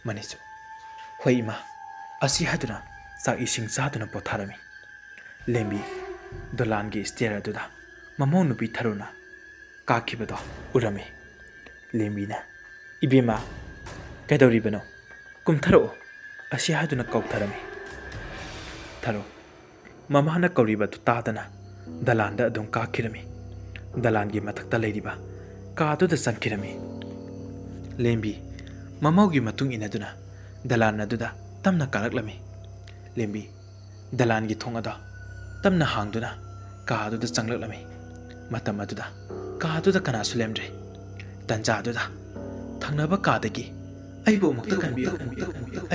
ꯃꯅꯤꯁꯨ, "ꯍꯣꯏ ꯏꯃꯥ꯫" ꯑꯁꯤ ꯍꯥꯏꯗꯨꯅ ꯆꯥꯛ ꯏꯁꯤꯡ ꯆꯥꯗꯨꯅ ꯄꯣꯊꯥꯔꯝꯃꯤ꯫ ꯂꯦꯝꯕꯤ ꯗꯣꯂꯥꯟꯒꯤ ꯁ꯭ꯇꯦꯌꯔ ꯑꯗꯨꯗ ꯃꯃꯧ ꯅꯨꯄꯤ ꯊꯔꯣꯅ ꯀꯥꯈꯤꯕꯗꯣ ꯎꯔꯝꯃꯤ꯫ ꯂꯦꯝꯕꯤꯅ, "ꯏꯕꯦꯝꯃ, ꯀꯩꯗꯧꯔꯤꯕꯅꯣ? ꯀꯨꯝꯊꯔꯛꯎ꯫" ꯑꯁꯤ ꯍꯥꯏꯗꯨꯅ ꯀꯧꯊꯔꯝꯃꯤ꯫ ꯊꯔꯣ ꯃꯃꯥꯅ ꯀꯧꯔꯤꯕꯗꯨ ꯇꯥꯗꯅ ꯗꯂꯥꯟꯗ ꯑꯗꯨꯝ ꯀꯥꯈꯤꯔꯝꯃꯤ꯫ ꯗꯂꯥꯟꯒꯤ ꯃꯊꯛꯇ ꯂꯩꯔꯤꯕ ꯀꯥꯗꯨꯗ ꯆꯪꯈꯤꯔꯝꯃꯤ꯫ ꯂꯦꯝꯕꯤ ꯃꯃꯧꯒꯤ ꯃꯇꯨꯡ ꯏꯟꯅꯗꯨꯅ ꯗꯂꯥꯟ ꯑꯗꯨꯗ ꯇꯞꯅ ꯀꯥꯔꯛꯂꯝꯃꯤ꯫ ꯂꯦꯝꯕꯤ ꯗꯂꯥꯟꯒꯤ ꯊꯣꯡ ꯑꯗꯣ ꯇꯞꯅ ꯍꯥꯡꯗꯨꯅ ꯀꯥ ꯑꯗꯨꯗ ꯆꯪꯂꯛꯂꯝꯃꯤ꯫ ꯃꯇꯝ ꯑꯗꯨꯗ ꯀꯥ ꯑꯗꯨꯗ ꯀꯅꯥꯁꯨ ꯂꯩꯔꯝꯗ꯭ꯔꯦ꯫ ꯇꯟꯖꯥ ꯑꯗꯨꯗ ꯊꯪꯅꯕ ꯀꯥꯗꯒꯤ, "ꯑꯩꯕꯨ ꯑꯃꯨꯛꯇ ꯀꯟꯕꯤꯌꯨ꯫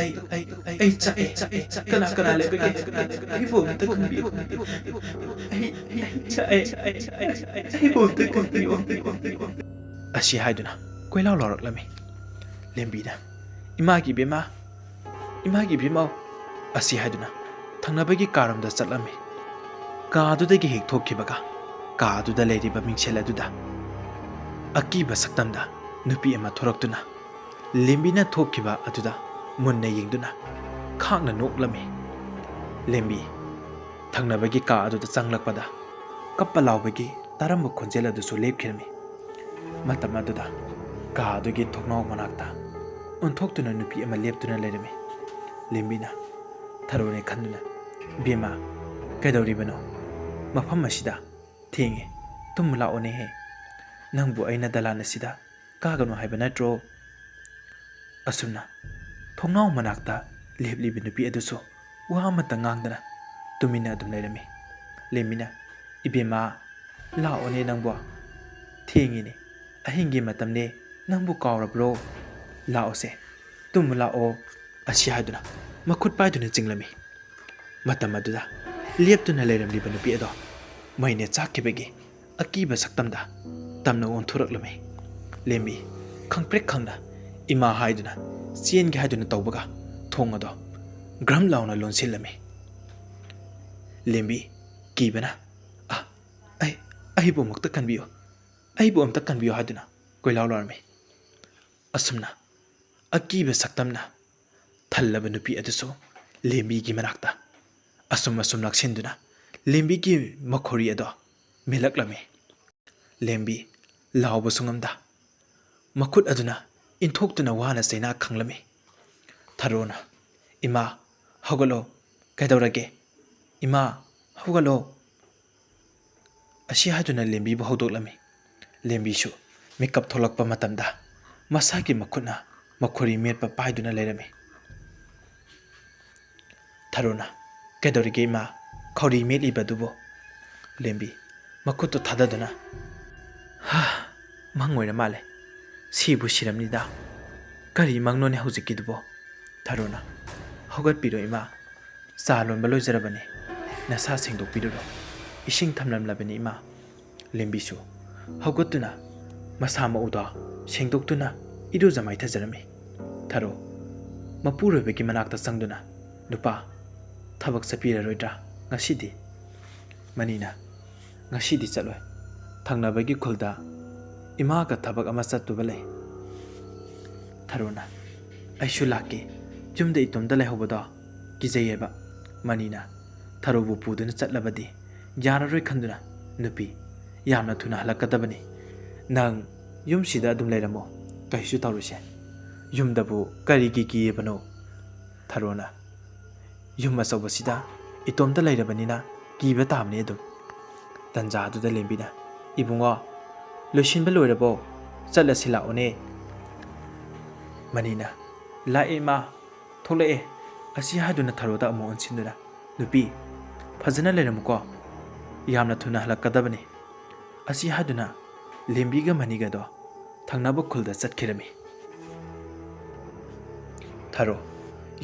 ꯑꯩ, ꯑꯩ, ꯑꯩ ꯆꯥꯛꯑꯦ꯫ ꯀꯅꯥ, ꯀꯅꯥ ꯂꯩꯕꯒꯦ? ꯑꯩꯕꯨ ꯑꯃꯨꯛꯇ ꯀꯟꯕꯤꯌꯨ꯫ ꯑꯩ, ꯑꯩ ꯆꯥꯛꯑꯦ꯫ ꯑꯩꯕꯨ ꯑꯃꯨꯛꯇ ꯀꯟꯕꯤꯌꯨ꯫" ꯑꯁꯤ ꯍꯥꯏꯗꯨꯅ ꯀꯣꯏꯂꯥꯎ ꯂꯥꯎꯔꯛꯂꯝꯃꯤ꯫ ꯂꯦꯝꯕꯤꯅ, "ꯏꯃꯥꯒꯤ ꯏꯕꯦꯝꯃ, ꯏꯃꯥꯒꯤ ꯏꯕꯦꯝꯃꯧ" ꯑꯁꯤ ꯍꯥꯏꯗꯨꯅ ꯊꯪꯅꯕꯒꯤ ꯀꯥꯔꯣꯝꯗ ꯆꯠꯂꯝꯃꯤ꯫ ꯀꯥꯗꯨꯗꯒꯤ ꯍꯦꯛ ꯊꯣꯛꯈꯤꯕꯒ ꯀꯥꯗꯨꯗ ꯂꯩꯔꯤꯕ ꯃꯤꯡꯁꯦꯜ ꯑꯗꯨꯗ ꯑꯀꯤꯕ ꯁꯛꯇꯝꯗ ꯅꯨꯄꯤ ꯑꯃ ꯊꯣꯔꯛꯇꯨꯅ ꯂꯦꯝꯕꯤꯅ ꯊꯣꯛꯈꯤꯕ ꯑꯗꯨꯗ ꯃꯨꯟꯅ ꯌꯦꯡꯗꯨꯅ ꯈꯥꯡꯅ ꯅꯣꯛꯂꯝꯃꯤ꯫ ꯂꯦꯝꯕꯤ ꯊꯪꯅꯕꯒꯤ ꯀꯥ ꯑꯗꯨꯗ ꯆꯪꯂꯛꯄꯗ ꯀꯞꯄ ꯂꯥꯎꯕꯒꯤ ꯇꯥꯔꯝꯕ ꯈꯣꯟꯖꯦꯜ ꯑꯗꯨꯁꯨ ꯂꯦꯞꯈꯤꯔꯝꯃꯤ꯫ ꯃꯇꯝ ꯑꯗꯨꯗ ꯀꯥ ꯑꯗꯨꯒꯤ ꯊꯣꯡꯅꯥꯎ ꯃꯅꯥꯛꯇ ꯑꯣꯟꯊꯣꯛꯇꯨꯅ ꯅꯨꯄꯤ ꯑꯃ ꯂꯦꯞꯇꯨꯅ ꯂꯩꯔꯝꯃꯤ꯫ ꯂꯦꯝꯕꯤꯅ ꯊꯔꯣꯅꯦ ꯈꯟꯗꯨꯅ, "ꯏꯕꯦꯝꯃ, ꯀꯩꯗꯧꯔꯤꯕꯅꯣ? ꯃꯐꯝ ꯑꯁꯤꯗ ꯊꯦꯡꯉꯦ, ꯇꯨꯝꯃꯨ ꯂꯥꯛꯑꯣꯅꯦꯍꯦ꯫ ꯅꯪꯕꯨ ꯑꯩꯅ ꯗꯂꯥꯟ ꯑꯁꯤꯗ ꯀꯥꯒꯅꯨ ꯍꯥꯏꯕ ꯅꯠꯇ꯭ꯔꯣ?" ꯑꯁꯨꯝꯅ ꯊꯣꯡꯅꯥꯎ ꯃꯅꯥꯛꯇ ꯂꯦꯞꯂꯤꯕ ꯅꯨꯄꯤ ꯑꯗꯨꯁꯨ ꯋꯥ ꯑꯃꯠꯇ ꯉꯥꯡꯗꯅ ꯇꯨꯃꯤꯟꯅ ꯑꯗꯨꯝ ꯂꯩꯔꯝꯃꯤ꯫ ꯂꯦꯝꯕꯤꯅ, "ꯏꯕꯦꯝꯃ, ꯂꯥꯛꯑꯣꯅꯦ ꯅꯪꯕꯨ꯫ ꯊꯦꯡꯉꯤꯅꯦ, ꯑꯍꯤꯡꯒꯤ ꯃꯇꯝꯅꯦ, ꯅꯪꯕꯨ ꯀꯥꯎꯔꯕ꯭ꯔꯣ? ꯂꯥꯛꯑꯣꯁꯦ, ꯇꯨꯝꯃꯨ ꯂꯥꯛꯑꯣ," ꯑꯁꯤ ꯍꯥꯏꯗꯨꯅ ꯃꯈꯨꯠ ꯄꯥꯏꯗꯨꯅ ꯆꯤꯡꯂꯝꯃꯤ꯫ ꯃꯇꯝ ꯑꯗꯨꯗ ꯂꯦꯞꯇꯨꯅ ꯂꯩꯔꯝꯂꯤꯕ ꯅꯨꯄꯤ ꯑꯗꯣ ꯃꯩꯅ ꯆꯥꯛꯈꯤꯕꯒꯤ ꯑꯀꯤꯕ ꯁꯛꯇꯝꯗ ꯇꯞꯅ ꯑꯣꯟꯊꯣꯔꯛꯂꯝꯃꯤ꯫ ꯂꯦꯝꯕꯤ ꯈꯪꯄ꯭ꯔꯦꯛ ꯈꯪꯅ "ꯏꯃꯥ" ꯍꯥꯏꯗꯨꯅ ꯆꯦꯟꯒꯦ ꯍꯥꯏꯗꯨꯅ ꯇꯧꯕꯒ ꯊꯣꯡ ꯑꯗꯣ ꯒ꯭ꯔꯝ ꯂꯥꯎꯅ ꯂꯣꯟꯁꯤꯜꯂꯝꯃꯤ꯫ ꯂꯦꯝꯕꯤ ꯀꯤꯕꯅ, "ꯑ, ꯑꯩ, ꯑꯩꯕꯨ ꯑꯃꯨꯛꯇ ꯀꯟꯕꯤꯌꯨ, ꯑꯩꯕꯨ ꯑꯃꯨꯛꯇ ꯀꯟꯕꯤꯌꯨ" ꯍꯥꯏꯗꯨꯅ ꯀꯣꯏꯂꯥꯎ ꯂꯥꯎꯔꯝꯃꯤ꯫ ꯑꯁꯨꯝꯅ ꯑꯀꯤꯕ ꯁꯛꯇꯝꯅ ꯊꯜꯂꯕ ꯅꯨꯄꯤ ꯑꯗꯨꯁꯨ ꯂꯦꯝꯕꯤꯒꯤ ꯃꯅꯥꯛꯇ ꯑꯁꯨꯝ ꯑꯁꯨꯝ ꯅꯛꯁꯤꯟꯗꯨꯅ ꯂꯦꯝꯕꯤꯒꯤ ꯃꯈꯣꯔꯤ ꯑꯗꯣ ꯃꯦꯜꯂꯛꯂꯝꯃꯤ꯫ ꯂꯦꯝꯕꯤ ꯂꯥꯎꯕꯁꯨ ꯉꯝꯗ ꯃꯈꯨꯠ ꯑꯗꯨꯅ ꯏꯟꯊꯣꯛꯇꯨꯅ ꯋꯥꯅ ꯆꯩꯅꯥ ꯈꯥꯡꯂꯝꯃꯤ꯫ ꯊꯔꯣꯅ, "ꯏꯃꯥ, ꯍꯧꯒꯠꯂꯣ꯫ ꯀꯩꯗꯧꯔꯒꯦ? ꯏꯃꯥ, ꯍꯧꯒꯠꯂꯣ!" ꯑꯁꯤ ꯍꯥꯏꯗꯨꯅ ꯂꯦꯝꯕꯤꯕꯨ ꯍꯧꯗꯣꯛꯂꯝꯃꯤ꯫ ꯂꯦꯝꯕꯤꯁꯨ ꯃꯤꯀꯞ ꯊꯣꯛꯂꯛꯄ ꯃꯇꯝꯗ ꯃꯁꯥꯒꯤ ꯃꯈꯨꯠꯅ ꯃꯈꯣꯔꯤ ꯃꯦꯠꯄ ꯄꯥꯏꯗꯨꯅ ꯂꯩꯔꯝꯃꯤ꯫ ꯊꯔꯣꯅ, "ꯀꯩꯗꯧꯔꯤꯒꯦ ꯏꯃꯥ? ꯈꯧꯔꯤ ꯃꯦꯠꯂꯤꯕꯗꯨꯕꯨ?" ꯂꯦꯝꯕꯤ ꯃꯈꯨꯠꯇꯨ ꯊꯥꯗꯗꯨꯅ, "ꯍꯥ, ꯃꯪ ꯑꯣꯏꯔ ꯃꯥꯜꯂꯦ꯫ ꯁꯤꯕꯨ ꯁꯤꯔꯝꯅꯤꯗ꯫ ꯀꯔꯤ ꯃꯪꯅꯣꯅꯦ ꯍꯧꯖꯤꯛꯀꯤꯗꯨꯕꯣ?" ꯊꯔꯣꯅ, "ꯍꯧꯒꯠꯄꯤꯔꯣ ꯏꯃꯥ, ꯆꯥ ꯂꯣꯟꯕ ꯂꯣꯏꯖꯔꯕꯅꯤ꯫ ꯅꯁꯥ ꯁꯦꯡꯗꯣꯛꯄꯤꯔꯨꯔꯣ, ꯏꯁꯤꯡ ꯊꯝꯂꯝꯂꯕꯅꯤ ꯏꯃꯥ꯫" ꯂꯦꯝꯕꯤꯁꯨ ꯍꯧꯒꯠꯇꯨꯅ ꯃꯁꯥ ꯃꯎꯗꯣ ꯁꯦꯡꯗꯣꯛꯇꯨꯅ ꯏꯔꯨꯖ ꯃꯥꯏꯊꯖꯔꯝꯃꯤ꯫ ꯊꯔꯣ ꯃꯄꯨꯔꯣꯏꯕꯒꯤ ꯃꯅꯥꯛꯇ ꯆꯪꯗꯨꯅ, "ꯅꯨꯄꯥ, ꯊꯕꯛ ꯆꯠꯄꯤꯔꯔꯣꯏꯗ꯭ꯔꯥ ꯉꯁꯤꯗꯤ?" ꯃꯅꯤꯅ, "ꯉꯁꯤꯗꯤ ꯆꯠꯂꯣꯏ꯫ ꯊꯪꯅꯕꯒꯤ ꯈꯨꯜꯗ ꯏꯃꯥꯒ ꯊꯕꯛ ꯑꯃ ꯆꯠꯇꯨꯕ ꯂꯩ꯫" ꯊꯔꯣꯅ, "ꯑꯩꯁꯨ ꯂꯥꯛꯀꯦ꯫ ꯌꯨꯝꯗ ꯏꯇꯣꯝꯇ ꯂꯩꯍꯧꯕꯗꯣ ꯀꯤꯖꯩꯌꯦꯕ꯫" ꯃꯅꯤꯅ ꯊꯔꯣꯕꯨ ꯄꯨꯗꯨꯅ ꯆꯠꯂꯕꯗꯤ ꯌꯥꯔꯔꯣꯏ ꯈꯟꯗꯨꯅ, "ꯅꯨꯄꯤ, ꯌꯥꯝꯅ ꯊꯨꯅ ꯍꯜꯂꯛꯀꯗꯕꯅꯤ꯫ ꯅꯪ ꯌꯨꯝꯁꯤꯗ ꯑꯗꯨꯝ ꯂꯩꯔꯝꯃꯣ꯫ ꯀꯩꯁꯨ ꯇꯧꯔꯣꯏꯁꯦ꯫ ꯌꯨꯝꯗꯕꯨ ꯀꯔꯤꯒꯤ ꯀꯤꯔꯤꯕꯅꯣ?" ꯊꯔꯣꯅ, "ꯌꯨꯝ ꯑꯆꯧꯕꯁꯤꯗ ꯏꯇꯣꯝꯇ ꯂꯩꯔꯕꯅꯤꯅ ꯀꯤꯕ ꯇꯥꯕꯅꯤ ꯑꯗꯨꯝ꯫ ꯇꯟꯖꯥꯗꯨꯗ ꯂꯦꯝꯕꯤꯅ, "ꯏꯕꯨꯡꯉꯣ, ꯂꯣꯏꯁꯤꯟꯕ ꯂꯣꯏꯔꯕꯣ? ꯆꯠꯂꯁꯤ ꯂꯥꯛꯑꯣꯅꯦ꯫" ꯃꯅꯤꯅ, "ꯂꯥꯛꯑꯦ ꯏꯃꯥ, ꯊꯣꯛꯂꯛꯑꯦ꯫ ꯑꯁꯤ ꯍꯥꯏꯗꯨꯅ ꯊꯔꯣꯗ ꯑꯃꯨꯛ ꯑꯣꯟꯁꯤꯟꯗꯨꯅ, 'ꯅꯨꯄꯤ, ꯐꯖꯅ ꯂꯩꯔꯝꯃꯨꯀꯣ꯫ ꯌꯥꯝꯅ ꯊꯨꯅ ꯍꯜꯂꯛꯀꯗꯕꯅꯤ꯫' ꯑꯁꯤ ꯍꯥꯏꯗꯨꯅ ꯂꯦꯝꯕꯤꯒ ꯃꯅꯤꯒꯗꯣ ꯊꯪꯅꯕ ꯈꯨꯜꯗ ꯆꯠꯈꯤꯔꯝꯃꯤ꯫ ꯊꯔꯣ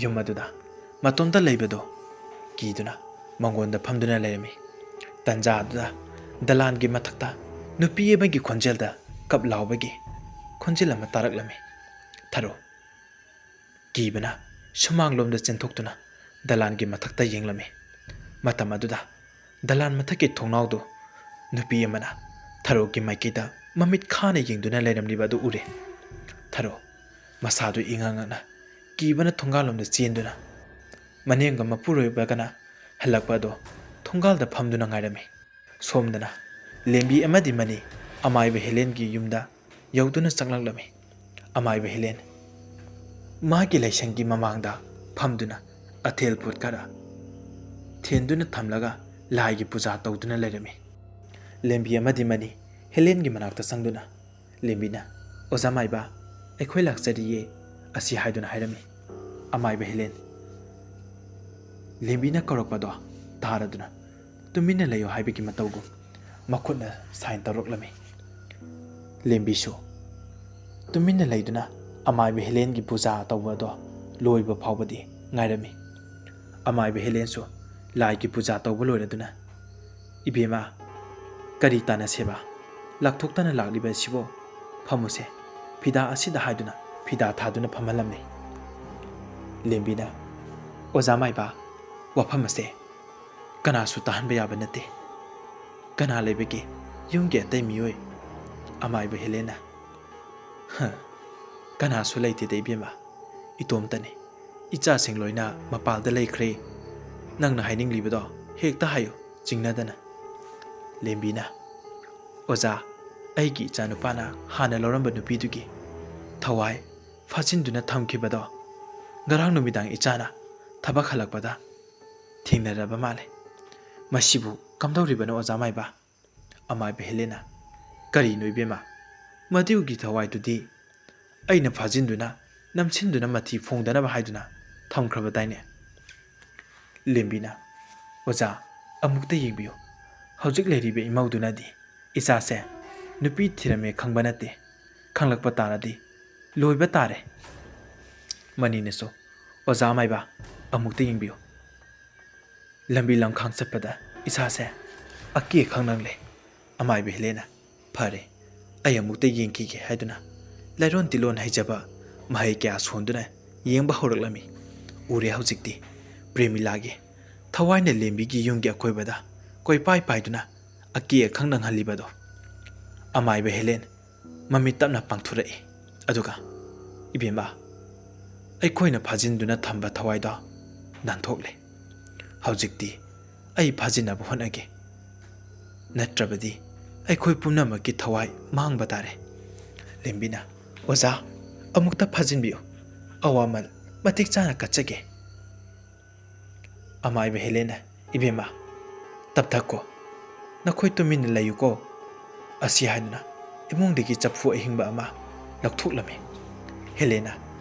ꯌꯨꯝ ꯑꯗꯨꯗ ꯃꯇꯣꯝꯇ ꯂꯩꯕꯗꯣ ꯀꯤꯗꯨꯅ ꯃꯪꯒꯣꯟꯗ ꯐꯝꯗꯨꯅ ꯂꯩꯔꯝꯃꯤ꯫ ꯇꯟꯖꯥꯗꯨꯗ ꯗꯂꯥꯟꯒꯤ ꯃꯊꯛꯇ ꯅꯨꯄꯤ ꯑꯃꯒꯤ ꯈꯣꯟꯖꯦꯜꯗ ꯀꯞ ꯂꯥꯎꯕꯒꯤ ꯈꯣꯟꯖꯦꯜ ꯑꯃ ꯇꯥꯔꯛꯂꯝꯃꯤ꯫ ꯊꯔꯣ ꯀꯤꯕꯅ ꯁꯨꯃꯥꯡꯂꯣꯝꯗ ꯆꯦꯟꯊꯣꯛꯇꯨꯅ ꯗꯂꯥꯟꯒꯤ ꯃꯊꯛꯇ ꯌꯦꯡꯂꯝꯃꯤ꯫ ꯃꯇꯝ ꯑꯗꯨꯗ ꯗꯂꯥꯟ ꯃꯊꯛꯀꯤ ꯊꯣꯡꯅꯥꯎꯗꯨ ꯅꯨꯄꯤ ꯑꯃꯅ ꯊꯔꯣꯒꯤ ꯃꯥꯏꯀꯩꯗ ꯃꯃꯤꯠ ꯈꯥꯅ ꯌꯦꯡꯗꯨꯅ ꯂꯩꯔꯝꯂꯤꯕ ꯑꯗꯨ ꯎꯔꯦ꯫ ꯊꯔꯣ ꯃꯁꯥꯗꯨ ꯏꯉꯥꯡ ꯉꯛꯅ ꯀꯤꯕꯅ ꯊꯣꯡꯒꯥꯜꯂꯣꯝꯗ ꯆꯦꯟꯗꯨꯅ ꯃꯅꯦꯝꯒ ꯃꯄꯨꯔꯣꯏꯕꯒꯅ ꯍꯜꯂꯛꯄ ꯑꯗꯣ ꯊꯣꯡꯒꯥꯜꯗ ꯐꯝꯗꯨꯅ ꯉꯥꯏꯔꯝꯃꯤ꯫ ꯁꯣꯝꯗꯅ ꯂꯦꯝꯕꯤ ꯑꯃꯗꯤ ꯃꯅꯤ ꯑꯃꯥꯏꯕ ꯍꯦꯂꯦꯟꯒꯤ ꯌꯨꯝꯗ ꯌꯧꯗꯨꯅ ꯆꯪꯂꯛꯂꯝꯃꯤ꯫ ꯑꯃꯥꯏꯕ ꯍꯦꯂꯦꯟ ꯃꯥꯒꯤ ꯂꯥꯏꯁꯪꯒꯤ ꯃꯃꯥꯡꯗ ꯐꯝꯗꯨꯅ ꯑꯊꯦꯜ ꯄꯣꯠ ꯈꯔ ꯊꯦꯟꯗꯨꯅ ꯊꯝꯂꯒ ꯂꯥꯏꯒꯤ ꯄꯨꯖꯥ ꯇꯧꯗꯨꯅ ꯂꯩꯔꯝꯃꯤ꯫ ꯂꯦꯝꯕꯤ ꯑꯃꯗꯤ ꯃꯅꯤ ꯍꯦꯂꯦꯟꯒꯤ ꯃꯅꯥꯛꯇ ꯆꯪꯗꯨꯅ ꯂꯦꯝꯕꯤꯅ, "ꯑꯣꯖꯥ ꯃꯥꯏꯕ, ꯑꯩꯈꯣꯏ ꯂꯥꯛꯆꯔꯤꯌꯦ" ꯑꯁꯤ ꯍꯥꯏꯗꯨꯅ ꯍꯥꯏꯔꯝꯃꯤ꯫ ꯑꯃꯥꯏꯕ ꯍꯦꯂꯦꯟ ꯂꯦꯝꯕꯤꯅ ꯀꯧꯔꯛꯄꯗꯣ ꯇꯥꯔꯗꯨꯅ ꯇꯨꯃꯤꯟꯅ ꯂꯩꯌꯨ ꯍꯥꯏꯕꯒꯤ ꯃꯇꯧꯒꯨꯝ ꯃꯈꯨꯠꯅ ꯁꯥꯏꯟ ꯇꯧꯔꯛꯂꯝꯃꯤ꯫ ꯂꯦꯝꯕꯤꯁꯨ ꯇꯨꯃꯤꯟꯅ ꯂꯩꯗꯨꯅ ꯑꯃꯥꯏꯕ ꯍꯦꯂꯦꯟꯒꯤ ꯄꯨꯖꯥ ꯇꯧꯕꯗꯣ ꯂꯣꯏꯕ ꯐꯥꯎꯕꯗꯤ ꯉꯥꯏꯔꯝꯃꯤ꯫ ꯑꯃꯥꯏꯕ ꯍꯦꯂꯦꯟꯁꯨ ꯂꯥꯏꯒꯤ ꯄꯨꯖꯥ ꯇꯧꯕ ꯂꯣꯏꯔꯗꯨꯅ, "ꯏꯕꯦꯝꯃ, ꯀꯔꯤ ꯇꯥꯟꯅꯁꯦꯕ? ꯂꯥꯛꯊꯣꯛꯇꯅ ꯂꯥꯛꯂꯤꯕ ꯑꯁꯤꯕꯨ? ꯐꯝꯃꯨꯁꯦ, ꯐꯤꯗꯥ ꯑꯁꯤꯗ" ꯍꯥꯏꯗꯨꯅ ꯐꯤꯗꯥ ꯊꯥꯗꯨꯅ ꯐꯝꯍꯜꯂꯝꯃꯤ꯫ ꯂꯦꯝꯕꯤꯅ, "ꯑꯣꯖꯥ ꯃꯥꯏꯕ, ꯋꯥꯐꯝ ꯑꯁꯦ ꯀꯅꯥꯁꯨ ꯇꯥꯍꯟꯕ ꯌꯥꯕ ꯅꯠꯇꯦ꯫ ꯀꯅꯥ ꯂꯩꯕꯒꯦ ꯌꯨꯝꯒꯤ ꯑꯇꯩ ꯃꯤꯑꯣꯏ?" ꯑꯃꯥꯏꯕ ꯍꯦꯂꯦꯟꯅ, "ꯍ, ꯀꯅꯥꯁꯨ ꯂꯩꯇꯦꯗ ꯏꯕꯦꯝꯃ, ꯏꯇꯣꯝꯇꯅꯤ꯫ ꯏꯆꯥꯁꯤꯡ ꯂꯣꯏꯅ ꯃꯄꯥꯜꯗ ꯂꯩꯈ꯭ꯔꯦ꯫ ꯅꯪꯅ ꯍꯥꯏꯅꯤꯡꯂꯤꯕꯗꯣ ꯍꯦꯛꯇ ꯍꯥꯏꯌꯨ, ꯆꯤꯡꯅꯗꯅ꯫" ꯂꯦꯝꯕꯤꯅ, "ꯑꯣꯖꯥ, ꯑꯩꯒꯤ ꯏꯆꯥꯅꯨꯄꯥꯅ ꯍꯥꯟꯅ ꯂꯧꯔꯝꯕ ꯅꯨꯄꯤꯗꯨꯒꯤ ꯊꯋꯥꯏ ꯐꯥꯖꯤꯟꯗꯨꯅ ꯊꯝꯈꯤꯕꯗꯣ ꯉꯔꯥꯡ ꯅꯨꯃꯤꯗꯥꯡ ꯏꯆꯥꯅ ꯊꯕꯛ ꯍꯜꯂꯛꯄꯗ ꯊꯦꯡꯅꯔꯕ ꯃꯥꯜꯂꯦ꯫ ꯃꯁꯤꯕꯨ "ꯀꯝꯗꯧꯔꯤꯕꯅꯣ ꯑꯣꯖꯥ ꯃꯥꯏꯕ?" ꯑꯃꯥꯏꯕ ꯍꯦꯂꯦꯅ, "ꯀꯔꯤꯅꯣ ꯏꯕꯦꯝꯃ? ꯃꯗꯨꯒꯤ ꯊꯋꯥꯏꯗꯨꯗꯤ ꯑꯩꯅ ꯐꯥꯖꯤꯟꯗꯨꯅ, ꯅꯝꯁꯤꯟꯗꯨꯅ ꯃꯊꯤ ꯐꯣꯡꯗꯅꯕ ꯍꯥꯏꯗꯨꯅ ꯊꯝꯈ꯭ꯔꯕꯗꯥꯏꯅꯦ?" ꯂꯦꯝꯕꯤꯅ, "ꯑꯣꯖꯥ, ꯑꯃꯨꯛꯇ ꯌꯦꯡꯕꯤꯌꯨ꯫ ꯍꯧꯖꯤꯛ ꯂꯩꯔꯤꯕ ꯏꯃꯧꯗꯨꯅꯗꯤ ꯏꯆꯥꯁꯦ ꯅꯨꯄꯤ ꯊꯤꯔꯝꯃꯦ ꯈꯪꯕ ꯅꯠꯇꯦ꯫ ꯈꯪꯂꯛꯄ ꯇꯥꯔꯗꯤ ꯂꯣꯏꯕ ꯇꯥꯔꯦ꯫" ꯃꯅꯤꯅꯁꯨ, "ꯑꯣꯖꯥ ꯃꯥꯏꯕ, ꯑꯃꯨꯛꯇ ꯌꯦꯡꯕꯤꯌꯨ꯫ ꯂꯝꯕꯤ ꯂꯝꯈꯥꯡ ꯆꯠꯄꯗ ꯏꯁꯥꯁꯦ ꯑꯀꯤ ꯑꯈꯪ ꯅꯪꯂꯦ꯫" ꯑꯃꯥꯏꯕ ꯍꯦꯂꯦꯅ, "ꯐꯔꯦ, ꯑꯩ ꯑꯃꯨꯛꯇ ꯌꯦꯡꯈꯤꯒꯦ" ꯍꯥꯏꯗꯨꯅ ꯂꯥꯏꯔꯣꯟ ꯇꯤꯂꯣꯟ ꯍꯩꯖꯕ ꯃꯍꯩ ꯀꯌꯥ ꯁꯣꯟꯗꯨꯅ ꯌꯦꯡꯕ ꯍꯧꯔꯛꯂꯝꯃꯤ꯫ ꯎꯔꯦ ꯍꯧꯖꯤꯛꯇꯤ ꯄ꯭ꯔꯦꯃꯤꯂꯥꯒꯤ ꯊꯋꯥꯏꯅ ꯂꯦꯝꯕꯤꯒꯤ ꯌꯨꯝꯒꯤ ꯑꯀꯣꯏꯕꯗ ꯀꯣꯏꯄꯥꯏ ꯄꯥꯏꯗꯨꯅ ꯑꯀꯤ ꯑꯈꯪ ꯅꯪꯍꯜꯂꯤꯕꯗꯣ꯫ ꯑꯃꯥꯏꯕ ꯍꯦꯂꯦꯟ ꯃꯃꯤꯠ ꯇꯞꯅ ꯄꯥꯡꯊꯣꯔꯛꯏ꯫ ꯑꯗꯨꯒ, "ꯏꯕꯦꯝꯃ, ꯑꯩꯈꯣꯏꯅ ꯐꯥꯖꯤꯟꯗꯨꯅ ꯊꯝꯕ ꯊꯋꯥꯏꯗꯣ ꯅꯥꯟꯊꯣꯛꯂꯦ꯫ ꯍꯧꯖꯤꯛꯇꯤ ꯑꯩ ꯐꯥꯖꯤꯟꯅꯕ ꯍꯣꯠꯅꯒꯦ꯫ ꯅꯠꯇ꯭ꯔꯕꯗꯤ ꯑꯩꯈꯣꯏ ꯄꯨꯝꯅꯃꯛꯀꯤ ꯊꯋꯥꯏ ꯃꯥꯡꯕ ꯇꯥꯔꯦ꯫" ꯂꯦꯝꯕꯤꯅ, "ꯑꯣꯖꯥ, ꯑꯃꯨꯛꯇ ꯐꯥꯖꯤꯟꯕꯤꯌꯨ꯫ ꯑꯋꯥꯃꯜ ꯃꯇꯤꯛ ꯆꯥꯅ ꯀꯠꯆꯒꯦ꯫" ꯑꯃꯥꯏꯕ ꯍꯦꯂꯦꯟꯅ, "ꯏꯕꯦꯝꯃ, ꯇꯞꯊꯈꯣ꯫ ꯅꯈꯣꯏ ꯇꯨꯃꯤꯟꯅ ꯂꯩꯌꯨꯀꯣ꯫" ꯑꯁꯤ ꯍꯥꯏꯗꯨꯅ ꯏꯃꯨꯡꯗꯒꯤ ꯆꯐꯨ ꯑꯍꯤꯡꯕ ꯑꯃ ꯂꯧꯊꯣꯛꯂꯝꯃꯤ꯫ ꯍꯦꯂꯦꯟꯅ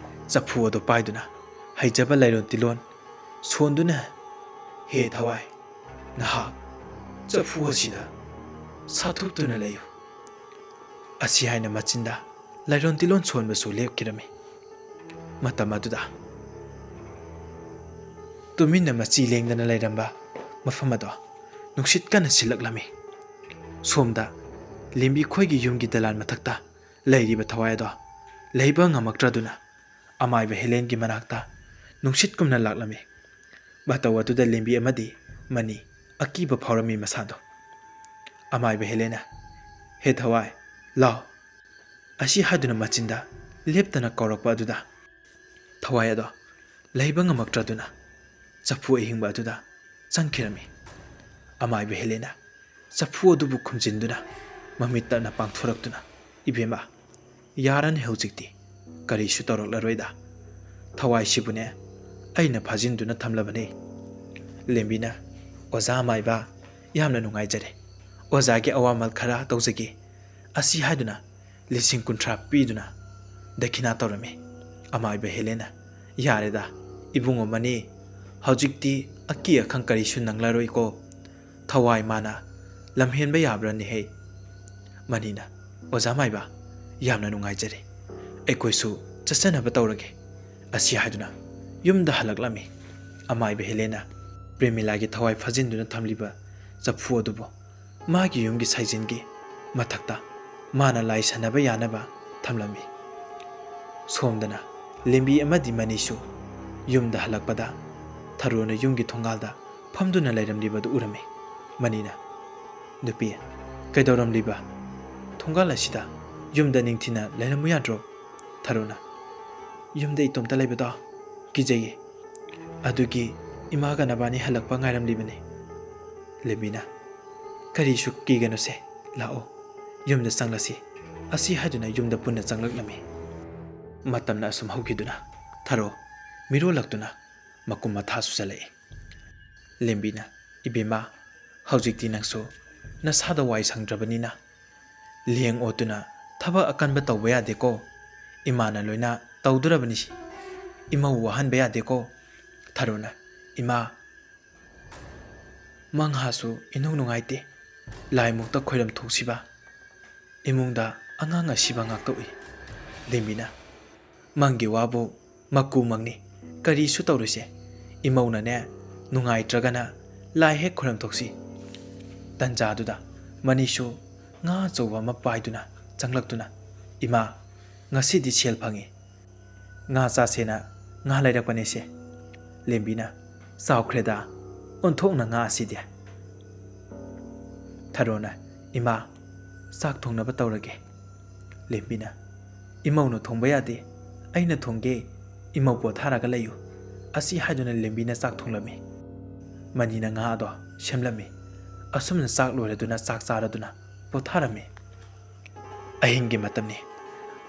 ꯆꯐꯨ ꯑꯗꯨ ꯄꯥꯏꯗꯨꯅ ꯍꯩꯖꯕ ꯂꯥꯏꯔꯣꯟ ꯇꯤꯂꯣꯟ ꯁꯣꯟꯗꯨꯅ, "ꯍꯦ ꯊꯋꯥꯏ, ꯅꯍꯥꯛ ꯆꯐꯨ ꯑꯁꯤꯗ ꯁꯥꯊꯨꯞꯇꯨꯅ ꯂꯩꯌꯨ" ꯑꯁꯤ ꯍꯥꯏꯅ ꯃꯆꯤꯟꯗ ꯂꯥꯏꯔꯣꯟ ꯇꯤꯂꯣꯟ ꯁꯣꯟꯕꯁꯨ ꯂꯦꯞꯈꯤꯔꯝꯃꯤ꯫ ꯃꯇꯝ ꯑꯗꯨꯗ ꯇꯨꯃꯤꯟꯅ ꯃꯆꯤ ꯂꯦꯡꯗꯅ ꯂꯩꯔꯝꯕ ꯃꯐꯝ ꯑꯗꯣ ꯅꯨꯡꯁꯤꯠ ꯀꯟꯅ ꯁꯤꯜꯂꯛꯂꯝꯃꯤ꯫ ꯁꯣꯝꯗ ꯂꯦꯝꯕꯤ ꯈꯣꯏꯒꯤ ꯌꯨꯝꯒꯤ ꯗꯂꯥꯟ ꯃꯊꯛꯇ ꯂꯩꯔꯤꯕ ꯊꯋꯥꯏ ꯑꯗꯣ ꯂꯩꯕ ꯉꯝꯃꯛꯇ꯭ꯔꯗꯨꯅ ꯑꯃꯥꯏꯕ ꯍꯦꯂꯦꯟꯒꯤ ꯃꯅꯥꯛꯇ ꯅꯨꯡꯁꯤꯠꯀꯨꯝꯅ ꯂꯥꯛꯂꯝꯃꯤ꯫ ꯃꯇꯧ ꯑꯗꯨꯗ ꯂꯦꯝꯕꯤ ꯑꯃꯗꯤ ꯃꯅꯤ ꯑꯀꯤꯕ ꯐꯥꯎꯔꯝꯃꯤ ꯃꯁꯥꯗꯣ꯫ ꯑꯃꯥꯏꯕ ꯍꯦꯂꯦꯟꯅ, "ꯍꯦ ꯊꯋꯥꯏ, ꯂꯥꯎ" ꯑꯁꯤ ꯍꯥꯏꯗꯨꯅ ꯃꯆꯤꯟꯗ ꯂꯦꯞꯇꯅ ꯀꯧꯔꯛꯄ ꯑꯗꯨꯗ ꯊꯋꯥꯏ ꯑꯗꯣ ꯂꯩꯕ ꯉꯝꯃꯛꯇ꯭ꯔꯗꯨꯅ ꯆꯐꯨ ꯑꯍꯤꯡꯕ ꯑꯗꯨꯗ ꯆꯪꯈꯤꯔꯝꯃꯤ꯫ ꯑꯃꯥꯏꯕ ꯍꯦꯂꯦꯟꯅ ꯆꯐꯨ ꯑꯗꯨꯕꯨ ꯈꯨꯝꯖꯤꯟꯗꯨꯅ ꯃꯃꯤꯠ ꯇꯞꯅ ꯄꯥꯡꯊꯣꯔꯛꯇꯨꯅ, "ꯏꯕꯦꯝꯃ, ꯌꯥꯔꯅꯤ ꯍꯧꯖꯤꯛꯇꯤ꯫ ꯀꯔꯤꯁꯨ ꯇꯧꯔꯛꯂꯔꯣꯏꯗ꯫ ꯊꯋꯥꯏꯁꯤꯕꯨꯅꯦ ꯑꯩꯅ ꯐꯥꯖꯤꯟꯗꯨꯅ ꯊꯝꯂꯕꯅꯤ꯫" ꯂꯦꯝꯕꯤꯅ, "ꯑꯣꯖꯥ ꯑꯃꯥꯏꯕ, "ꯌꯥꯝꯅ ꯅꯨꯡꯉꯥꯏꯖꯔꯦ꯫ ꯑꯣꯖꯥꯒꯤ ꯑꯋꯥꯃꯜ ꯈꯔ ꯇꯧꯖꯒꯦ" ꯑꯁꯤ ꯍꯥꯏꯗꯨꯅ ꯂꯤꯁꯤꯡ ꯀꯨꯟꯊ꯭ꯔꯥ ꯄꯤꯗꯨꯅ ꯗꯈꯤꯅꯥ ꯇꯧꯔꯝꯃꯤ꯫ ꯑꯃꯥꯏꯕ ꯍꯦꯂꯦꯟꯅ, "ꯌꯥꯔꯦꯗ, ꯏꯕꯨꯡꯉꯣ ꯃꯅꯤ, ꯍꯧꯖꯤꯛꯇꯤ ꯑꯀꯤ ꯑꯈꯪ ꯀꯔꯤꯁꯨ ꯅꯪꯂꯔꯣꯏꯀꯣ꯫ ꯊꯋꯥꯏ ꯃꯥꯅ ꯂꯝꯍꯦꯟꯕ ꯌꯥꯕ꯭ꯔꯅꯦꯍꯦ?" ꯃꯅꯤꯅ, "ꯑꯣꯖꯥ ꯃꯥꯏꯕ, ꯌꯥꯝꯅ ꯅꯨꯡꯉꯥꯏꯖꯔꯦ꯫ ꯑꯩꯈꯣꯏꯁꯨ ꯆꯠꯆꯅꯕ ꯇꯧꯔꯒꯦ" ꯑꯁꯤ ꯍꯥꯏꯗꯨꯅ ꯌꯨꯝꯗ ꯍꯜꯂꯛꯂꯝꯃꯤ꯫ ꯑꯃꯥꯏꯕ ꯍꯦꯂꯦꯟꯅ ꯄ꯭ꯔꯦꯃꯤꯂꯥꯒꯤ ꯊꯋꯥꯏ ꯐꯥꯖꯤꯟꯗꯨꯅ ꯊꯝꯂꯤꯕ ꯆꯐꯨ ꯑꯗꯨꯕꯨ ꯃꯥꯒꯤ ꯌꯨꯝꯒꯤ ꯁꯥꯏꯖꯤꯟꯒꯤ ꯃꯊꯛꯇ ꯃꯥꯅ ꯂꯥꯏ ꯁꯥꯟꯅꯕ ꯌꯥꯅꯕ ꯊꯝꯂꯝꯃꯤ꯫ ꯁꯣꯝꯗꯅ ꯂꯦꯝꯕꯤ ꯑꯃꯗꯤ ꯃꯅꯤꯁꯨ ꯌꯨꯝꯗ ꯍꯜꯂꯛꯄꯗ ꯊꯔꯣꯅ ꯌꯨꯝꯒꯤ ꯊꯣꯡꯒꯥꯜꯗ ꯐꯝꯗꯨꯅ ꯂꯩꯔꯝꯂꯤꯕꯗꯨ ꯎꯔꯝꯃꯤ꯫ ꯃꯅꯤꯅ, "ꯅꯨꯄꯤ, ꯀꯩꯗꯧꯔꯝꯂꯤꯕ? ꯊꯣꯡꯒꯥꯜ ꯑꯁꯤꯗ ꯌꯨꯝꯗ ꯅꯤꯡꯊꯤꯅ ꯂꯩꯔꯝꯃꯨ ꯌꯥꯗ꯭ꯔꯣ?" ꯊꯔꯣꯅ, "ꯌꯨꯝꯗ ꯏꯇꯣꯝꯇ ꯂꯩꯕꯗꯣ ꯀꯤꯖꯩꯌꯦ꯫ ꯑꯗꯨꯒꯤ ꯏꯃꯥꯒ ꯅꯕꯥꯅꯤ ꯍꯜꯂꯛꯄ ꯉꯥꯏꯔꯝꯂꯤꯕꯅꯤ꯫" ꯂꯦꯝꯕꯤꯅ, "ꯀꯔꯤꯁꯨ ꯀꯤꯒꯅꯨꯁꯦ, ꯂꯥꯛꯑꯣ, ꯌꯨꯝꯗ ꯆꯪꯂꯁꯤ" ꯑꯁꯤ ꯍꯥꯏꯗꯨꯅ ꯌꯨꯝꯗ ꯄꯨꯟꯅ ꯆꯪꯂꯛꯂꯝꯃꯤ꯫ ꯃꯇꯝꯅ ꯑꯁꯨꯝ ꯍꯧꯈꯤꯗꯨꯅ ꯊꯔꯣ ꯃꯤꯔꯣꯜꯂꯛꯇꯨꯅ ꯃꯀꯨꯝ ꯃꯊꯥ ꯁꯨꯖꯜꯂꯛꯏ꯫ ꯂꯦꯝꯕꯤꯅ, "ꯏꯕꯦꯝꯃ, ꯍꯧꯖꯤꯛꯇꯤ ꯅꯪꯁꯨ ꯅꯁꯥꯗ ꯋꯥꯏ ꯁꯪꯗ꯭ꯔꯕꯅꯤꯅ ꯂꯦꯡ ꯑꯣꯠꯇꯨꯅ ꯊꯕꯛ ꯑꯀꯟꯕ ꯇꯧꯕ ꯌꯥꯗꯦꯀꯣ꯫ ꯏꯃꯥꯅ ꯂꯣꯏꯅ ꯇꯧꯗꯣꯔꯕꯅꯤ꯫ ꯏꯃꯧ ꯋꯥꯍꯟꯕ ꯌꯥꯗꯦꯀꯣ꯫" ꯊꯔꯣꯅ, "ꯏꯃꯥ, ꯃꯪꯍꯥꯁꯨ ꯏꯅꯨꯡ ꯅꯨꯡꯉꯥꯏꯇꯦ꯫ ꯂꯥꯏꯃꯨꯛꯇ ꯈꯣꯏꯔꯝ ꯊꯣꯛꯁꯤꯕ꯫ ꯏꯃꯨꯡꯗ ꯑꯉꯥꯡ ꯑꯁꯤꯕ ꯉꯥꯛꯇ ꯎꯏ꯫" ꯂꯦꯝꯕꯤꯅ, "ꯃꯪꯒꯤ ꯋꯥꯕꯨ ꯃꯀꯨ ꯃꯪꯅꯤ꯫ ꯀꯔꯤꯁꯨ ꯇꯧꯔꯣꯏꯁꯦ꯫ ꯏꯃꯧꯅꯅꯦ, ꯅꯨꯡꯉꯥꯏꯇ꯭ꯔꯒꯅ ꯂꯥꯏ ꯍꯦꯛ ꯈꯣꯏꯔꯝ ꯊꯣꯛꯁꯤ꯫" ꯇꯟꯖꯥꯗꯨꯗ ꯃꯅꯤꯁꯨ ꯉꯥ ꯑꯆꯧꯕ ꯑꯃ ꯄꯥꯏꯗꯨꯅ ꯆꯪꯂꯛꯇꯨꯅ, "ꯏꯃꯥ, ꯉꯁꯤꯗꯤ ꯁꯦꯜ ꯐꯪꯉꯤ꯫ ꯉꯥ ꯆꯥꯁꯦꯅ ꯉꯥ ꯂꯩꯔꯛꯄꯅꯦꯁꯦ꯫" ꯂꯦꯝꯕꯤꯅ, "ꯆꯥꯎꯈ꯭ꯔꯦꯗ ꯑꯣꯟꯊꯣꯛꯅ ꯉꯥ ꯑꯁꯤꯗꯤ꯫" ꯊꯔꯣꯅ, "ꯏꯃꯥ, ꯆꯥꯛ ꯊꯣꯡꯅꯕ ꯇꯧꯔꯒꯦ꯫" ꯂꯦꯝꯕꯤꯅ, "ꯏꯃꯧꯅ ꯊꯣꯡꯕ ꯌꯥꯗꯦ, ꯑꯩꯅ ꯊꯣꯡꯒꯦ꯫ ꯏꯃꯧ ꯄꯣꯊꯥꯔꯒ ꯂꯩꯌꯨ" ꯑꯁꯤ ꯍꯥꯏꯗꯨꯅ ꯂꯦꯝꯕꯤꯅ ꯆꯥꯛ ꯊꯣꯡꯂꯝꯃꯤ꯫ ꯃꯅꯤꯅ ꯉꯥ ꯑꯗꯣ ꯁꯦꯝꯂꯝꯃꯤ꯫ ꯑꯁꯨꯝꯅ ꯆꯥꯛ ꯂꯣꯏꯔꯗꯨꯅ ꯆꯥꯛ ꯆꯥꯔꯗꯨꯅ ꯄꯣꯊꯥꯔꯝꯃꯤ꯫ ꯑꯍꯤꯡꯒꯤ ꯃꯇꯝꯅꯤ꯫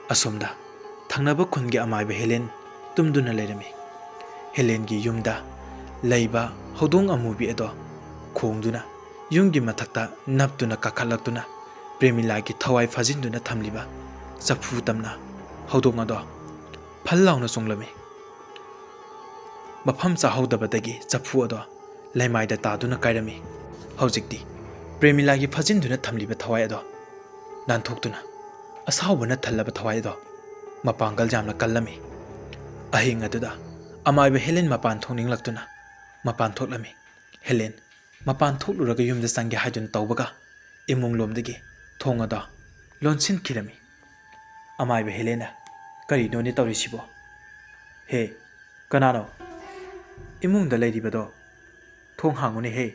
ꯑꯁꯣꯝꯗ ꯊꯪꯅꯕ ꯈꯨꯟꯒꯤ ꯑꯃꯥꯏꯕ ꯍꯦꯂꯦꯟ ꯇꯨꯝꯗꯨꯅ ꯂꯩꯔꯝꯃꯤ꯫ ꯍꯦꯂꯦꯟꯒꯤ ꯌꯨꯝꯗ ꯂꯩꯕ ꯍꯧꯗꯣꯡ ꯑꯃꯨꯕꯤ ꯑꯗꯣ ꯈꯣꯡꯗꯨꯅ ꯌꯨꯝꯒꯤ ꯃꯊꯛꯇ ꯅꯞꯇꯨꯅ ꯀꯥꯈꯠꯂꯛꯇꯨꯅ ꯄ꯭ꯔꯦꯃꯤꯂꯥꯒꯤ ꯊꯋꯥꯏ ꯐꯥꯖꯤꯟꯗꯨꯅ ꯊꯝꯂꯤꯕ ꯆꯐꯨ ꯇꯝꯅ ꯍꯧꯗꯣꯡ ꯑꯗꯣ ꯐꯜ ꯂꯥꯎꯅ ꯆꯣꯡꯂꯝꯃꯤ꯫ ꯃꯐꯝ ꯆꯥꯍꯧꯗꯕꯗꯒꯤ ꯆꯐꯨ ꯑꯗꯣ ꯂꯩꯃꯥꯏꯗ ꯇꯥꯗꯨꯅ ꯀꯥꯏꯔꯝꯃꯤ꯫ ꯍꯧꯖꯤꯛꯇꯤ ꯄ꯭ꯔꯦꯃꯤꯂꯥꯒꯤ ꯐꯥꯖꯤꯟꯗꯨꯅ ꯊꯝꯂꯤꯕ ꯊꯋꯥꯏ ꯑꯗꯣ ꯅꯥꯟꯊꯣꯛꯇꯨꯅ ꯑꯁꯥꯎꯕꯅ ꯊꯜꯂꯕ ꯊꯋꯥꯏ ꯑꯗꯣ ꯃꯄꯥꯡꯒꯜ ꯌꯥꯝꯅ ꯀꯜꯂꯝꯃꯤ꯫ ꯑꯍꯤꯡ ꯑꯗꯨꯗ ꯑꯃꯥꯏꯕ ꯍꯦꯂꯦꯟ ꯃꯄꯥꯟ ꯊꯣꯛꯅꯤꯡꯂꯛꯇꯨꯅ ꯃꯄꯥꯟ ꯊꯣꯛꯂꯝꯃꯤ꯫ ꯍꯦꯂꯦꯟ ꯃꯄꯥꯟ ꯊꯣꯛꯂꯨꯔꯒ ꯌꯨꯝꯗ ꯆꯪꯒꯦ ꯍꯥꯏꯗꯨꯅ ꯇꯧꯕꯒ ꯏꯃꯨꯡ ꯂꯣꯝꯗꯒꯤ ꯊꯣꯡ ꯑꯗꯣ ꯂꯣꯟꯁꯤꯟꯈꯤꯔꯝꯃꯤ꯫ ꯑꯃꯥꯏꯕ ꯍꯦꯂꯦꯟꯅ, "ꯀꯔꯤꯅꯣꯅꯦ ꯇꯧꯔꯤꯁꯤꯕꯣ? ꯍꯦ, ꯀꯅꯥꯅꯣ? ꯏꯃꯨꯡꯗ ꯂꯩꯔꯤꯕꯗꯣ ꯊꯣꯡ ꯍꯥꯡꯉꯨꯅꯦ ꯍꯦ!"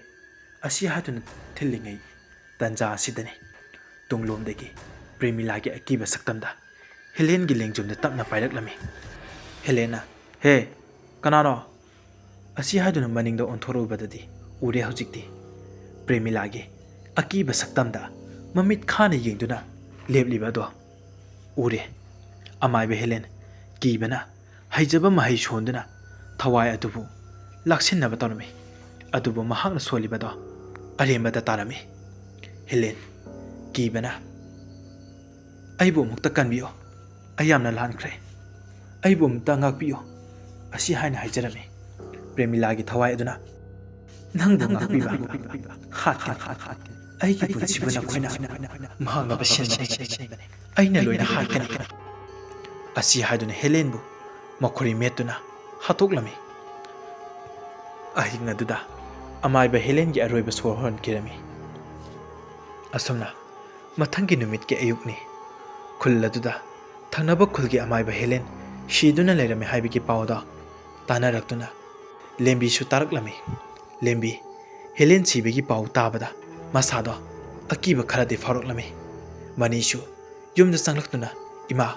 ꯑꯁꯤ ꯍꯥꯏꯗꯨꯅ ꯊꯤꯜꯂꯤꯉꯩ ꯇꯟꯖꯥ ꯑꯁꯤꯗꯅꯤ ꯇꯨꯡꯂꯣꯝꯗꯒꯤ ꯄ꯭ꯔꯦꯃꯤꯂꯥꯒꯤ ꯑꯀꯤꯕ ꯁꯛꯇꯝꯗ ꯍꯦꯂꯦꯟꯒꯤ ꯂꯦꯡꯖꯨꯝꯗ ꯇꯞꯅ ꯄꯥꯏꯔꯛꯂꯝꯃꯤ꯫ ꯍꯦꯂꯦꯟꯅ, "ꯍꯦ, ꯀꯅꯥꯅꯣ?" ꯑꯁꯤ ꯍꯥꯏꯗꯨꯅ ꯃꯅꯤꯡꯗ ꯑꯣꯟꯊꯣꯔꯛꯎꯕꯗꯗꯤ ꯎꯔꯦ ꯍꯧꯖꯤꯛꯇꯤ ꯄ꯭ꯔꯦꯃꯤꯂꯥꯒꯤ ꯑꯀꯤꯕ ꯁꯛꯇꯝꯗ ꯃꯃꯤꯠ ꯈꯥꯅ ꯌꯦꯡꯗꯨꯅ ꯂꯦꯞꯂꯤꯕ ꯑꯗꯣ ꯎꯔꯦ꯫ ꯑꯃꯥꯏꯕ ꯍꯦꯂꯦꯟ ꯀꯤꯕꯅ ꯍꯩꯖꯕ ꯃꯍꯩ ꯁꯣꯟꯗꯨꯅ ꯊꯋꯥꯏ ꯑꯗꯨꯕꯨ ꯂꯥꯛꯁꯤꯟꯅꯕ ꯇꯧꯔꯝꯃꯤ꯫ ꯑꯗꯨꯕꯨ ꯃꯍꯥꯛꯅ ꯁꯣꯜꯂꯤꯕꯗꯣ ꯑꯔꯦꯝꯕꯗ ꯇꯥꯔꯝꯃꯤ꯫ ꯍꯦꯂꯦꯟ ꯀꯤꯕꯅ, "ꯑꯩꯕꯨ ꯑꯃꯨꯛꯇ ꯀꯟꯕꯤꯌꯨ, ꯑꯩ ꯌꯥꯝꯅ ꯂꯥꯟꯈ꯭ꯔꯦ, ꯑꯩꯕꯨ ꯑꯃꯨꯛꯇ ꯉꯥꯛꯄꯤꯌꯨ" ꯑꯁꯤ ꯍꯥꯏꯅ ꯍꯥꯏꯖꯔꯝꯃꯤ꯫ ꯄ꯭ꯔꯦꯃꯤꯂꯥꯒꯤ ꯊꯋꯥꯏ ꯑꯗꯨꯅ, "ꯅꯪꯕꯨ ꯉꯥꯛꯄꯤꯕ ꯍꯥꯠꯀꯅꯤ꯫ ꯑꯩꯒꯤ ꯄꯨꯟꯁꯤꯕꯨ ꯅꯈꯣꯏꯅ ꯃꯥꯡꯅꯕ ꯁꯤꯟꯕꯅꯤ꯫ ꯑꯩꯅ ꯂꯣꯏꯅ ꯍꯥꯠꯀꯅꯤ" ꯑꯁꯤ ꯍꯥꯏꯗꯨꯅ ꯍꯦꯂꯦꯟꯕꯨ ꯃꯈꯣꯔꯤ ꯃꯦꯠꯇꯨꯅ ꯍꯥꯠꯇꯣꯛꯂꯝꯃꯤ꯫ ꯑꯍꯤꯡ ꯑꯗꯨꯗ ꯑꯃꯥꯏꯕ ꯍꯦꯂꯦꯟꯒꯤ ꯑꯔꯣꯏꯕ ꯁꯣꯔ ꯍꯣꯟꯈꯤꯔꯝꯃꯤ꯫ ꯑꯁꯨꯝꯅ ꯃꯊꯪꯒꯤ ꯅꯨꯃꯤꯠꯀꯤ ꯑꯌꯨꯛꯅꯤ꯫ ꯈꯨꯜ ꯑꯗꯨꯗ ꯊꯪꯅꯕ ꯈꯨꯜꯒꯤ ꯑꯃꯥꯏꯕ ꯍꯦꯂꯦꯟ ꯁꯤꯗꯨꯅ ꯂꯩꯔꯝꯃꯤ ꯍꯥꯏꯕꯒꯤ ꯄꯥꯎꯗꯣ ꯇꯥꯅꯔꯛꯇꯨꯅ ꯂꯦꯝꯕꯤꯁꯨ ꯇꯥꯔꯛꯂꯝꯃꯤ꯫ ꯂꯦꯝꯕꯤ ꯍꯦꯂꯦꯟ ꯁꯤꯕꯒꯤ ꯄꯥꯎ ꯇꯥꯕꯗ ꯃꯁꯥꯗꯣ ꯑꯀꯤꯕ ꯈꯔꯗꯤ ꯐꯥꯎꯔꯛꯂꯝꯃꯤ꯫ ꯃꯅꯤꯁꯨ ꯌꯨꯝꯗ ꯆꯪꯂꯛꯇꯨꯅ, "ꯏꯃꯥ,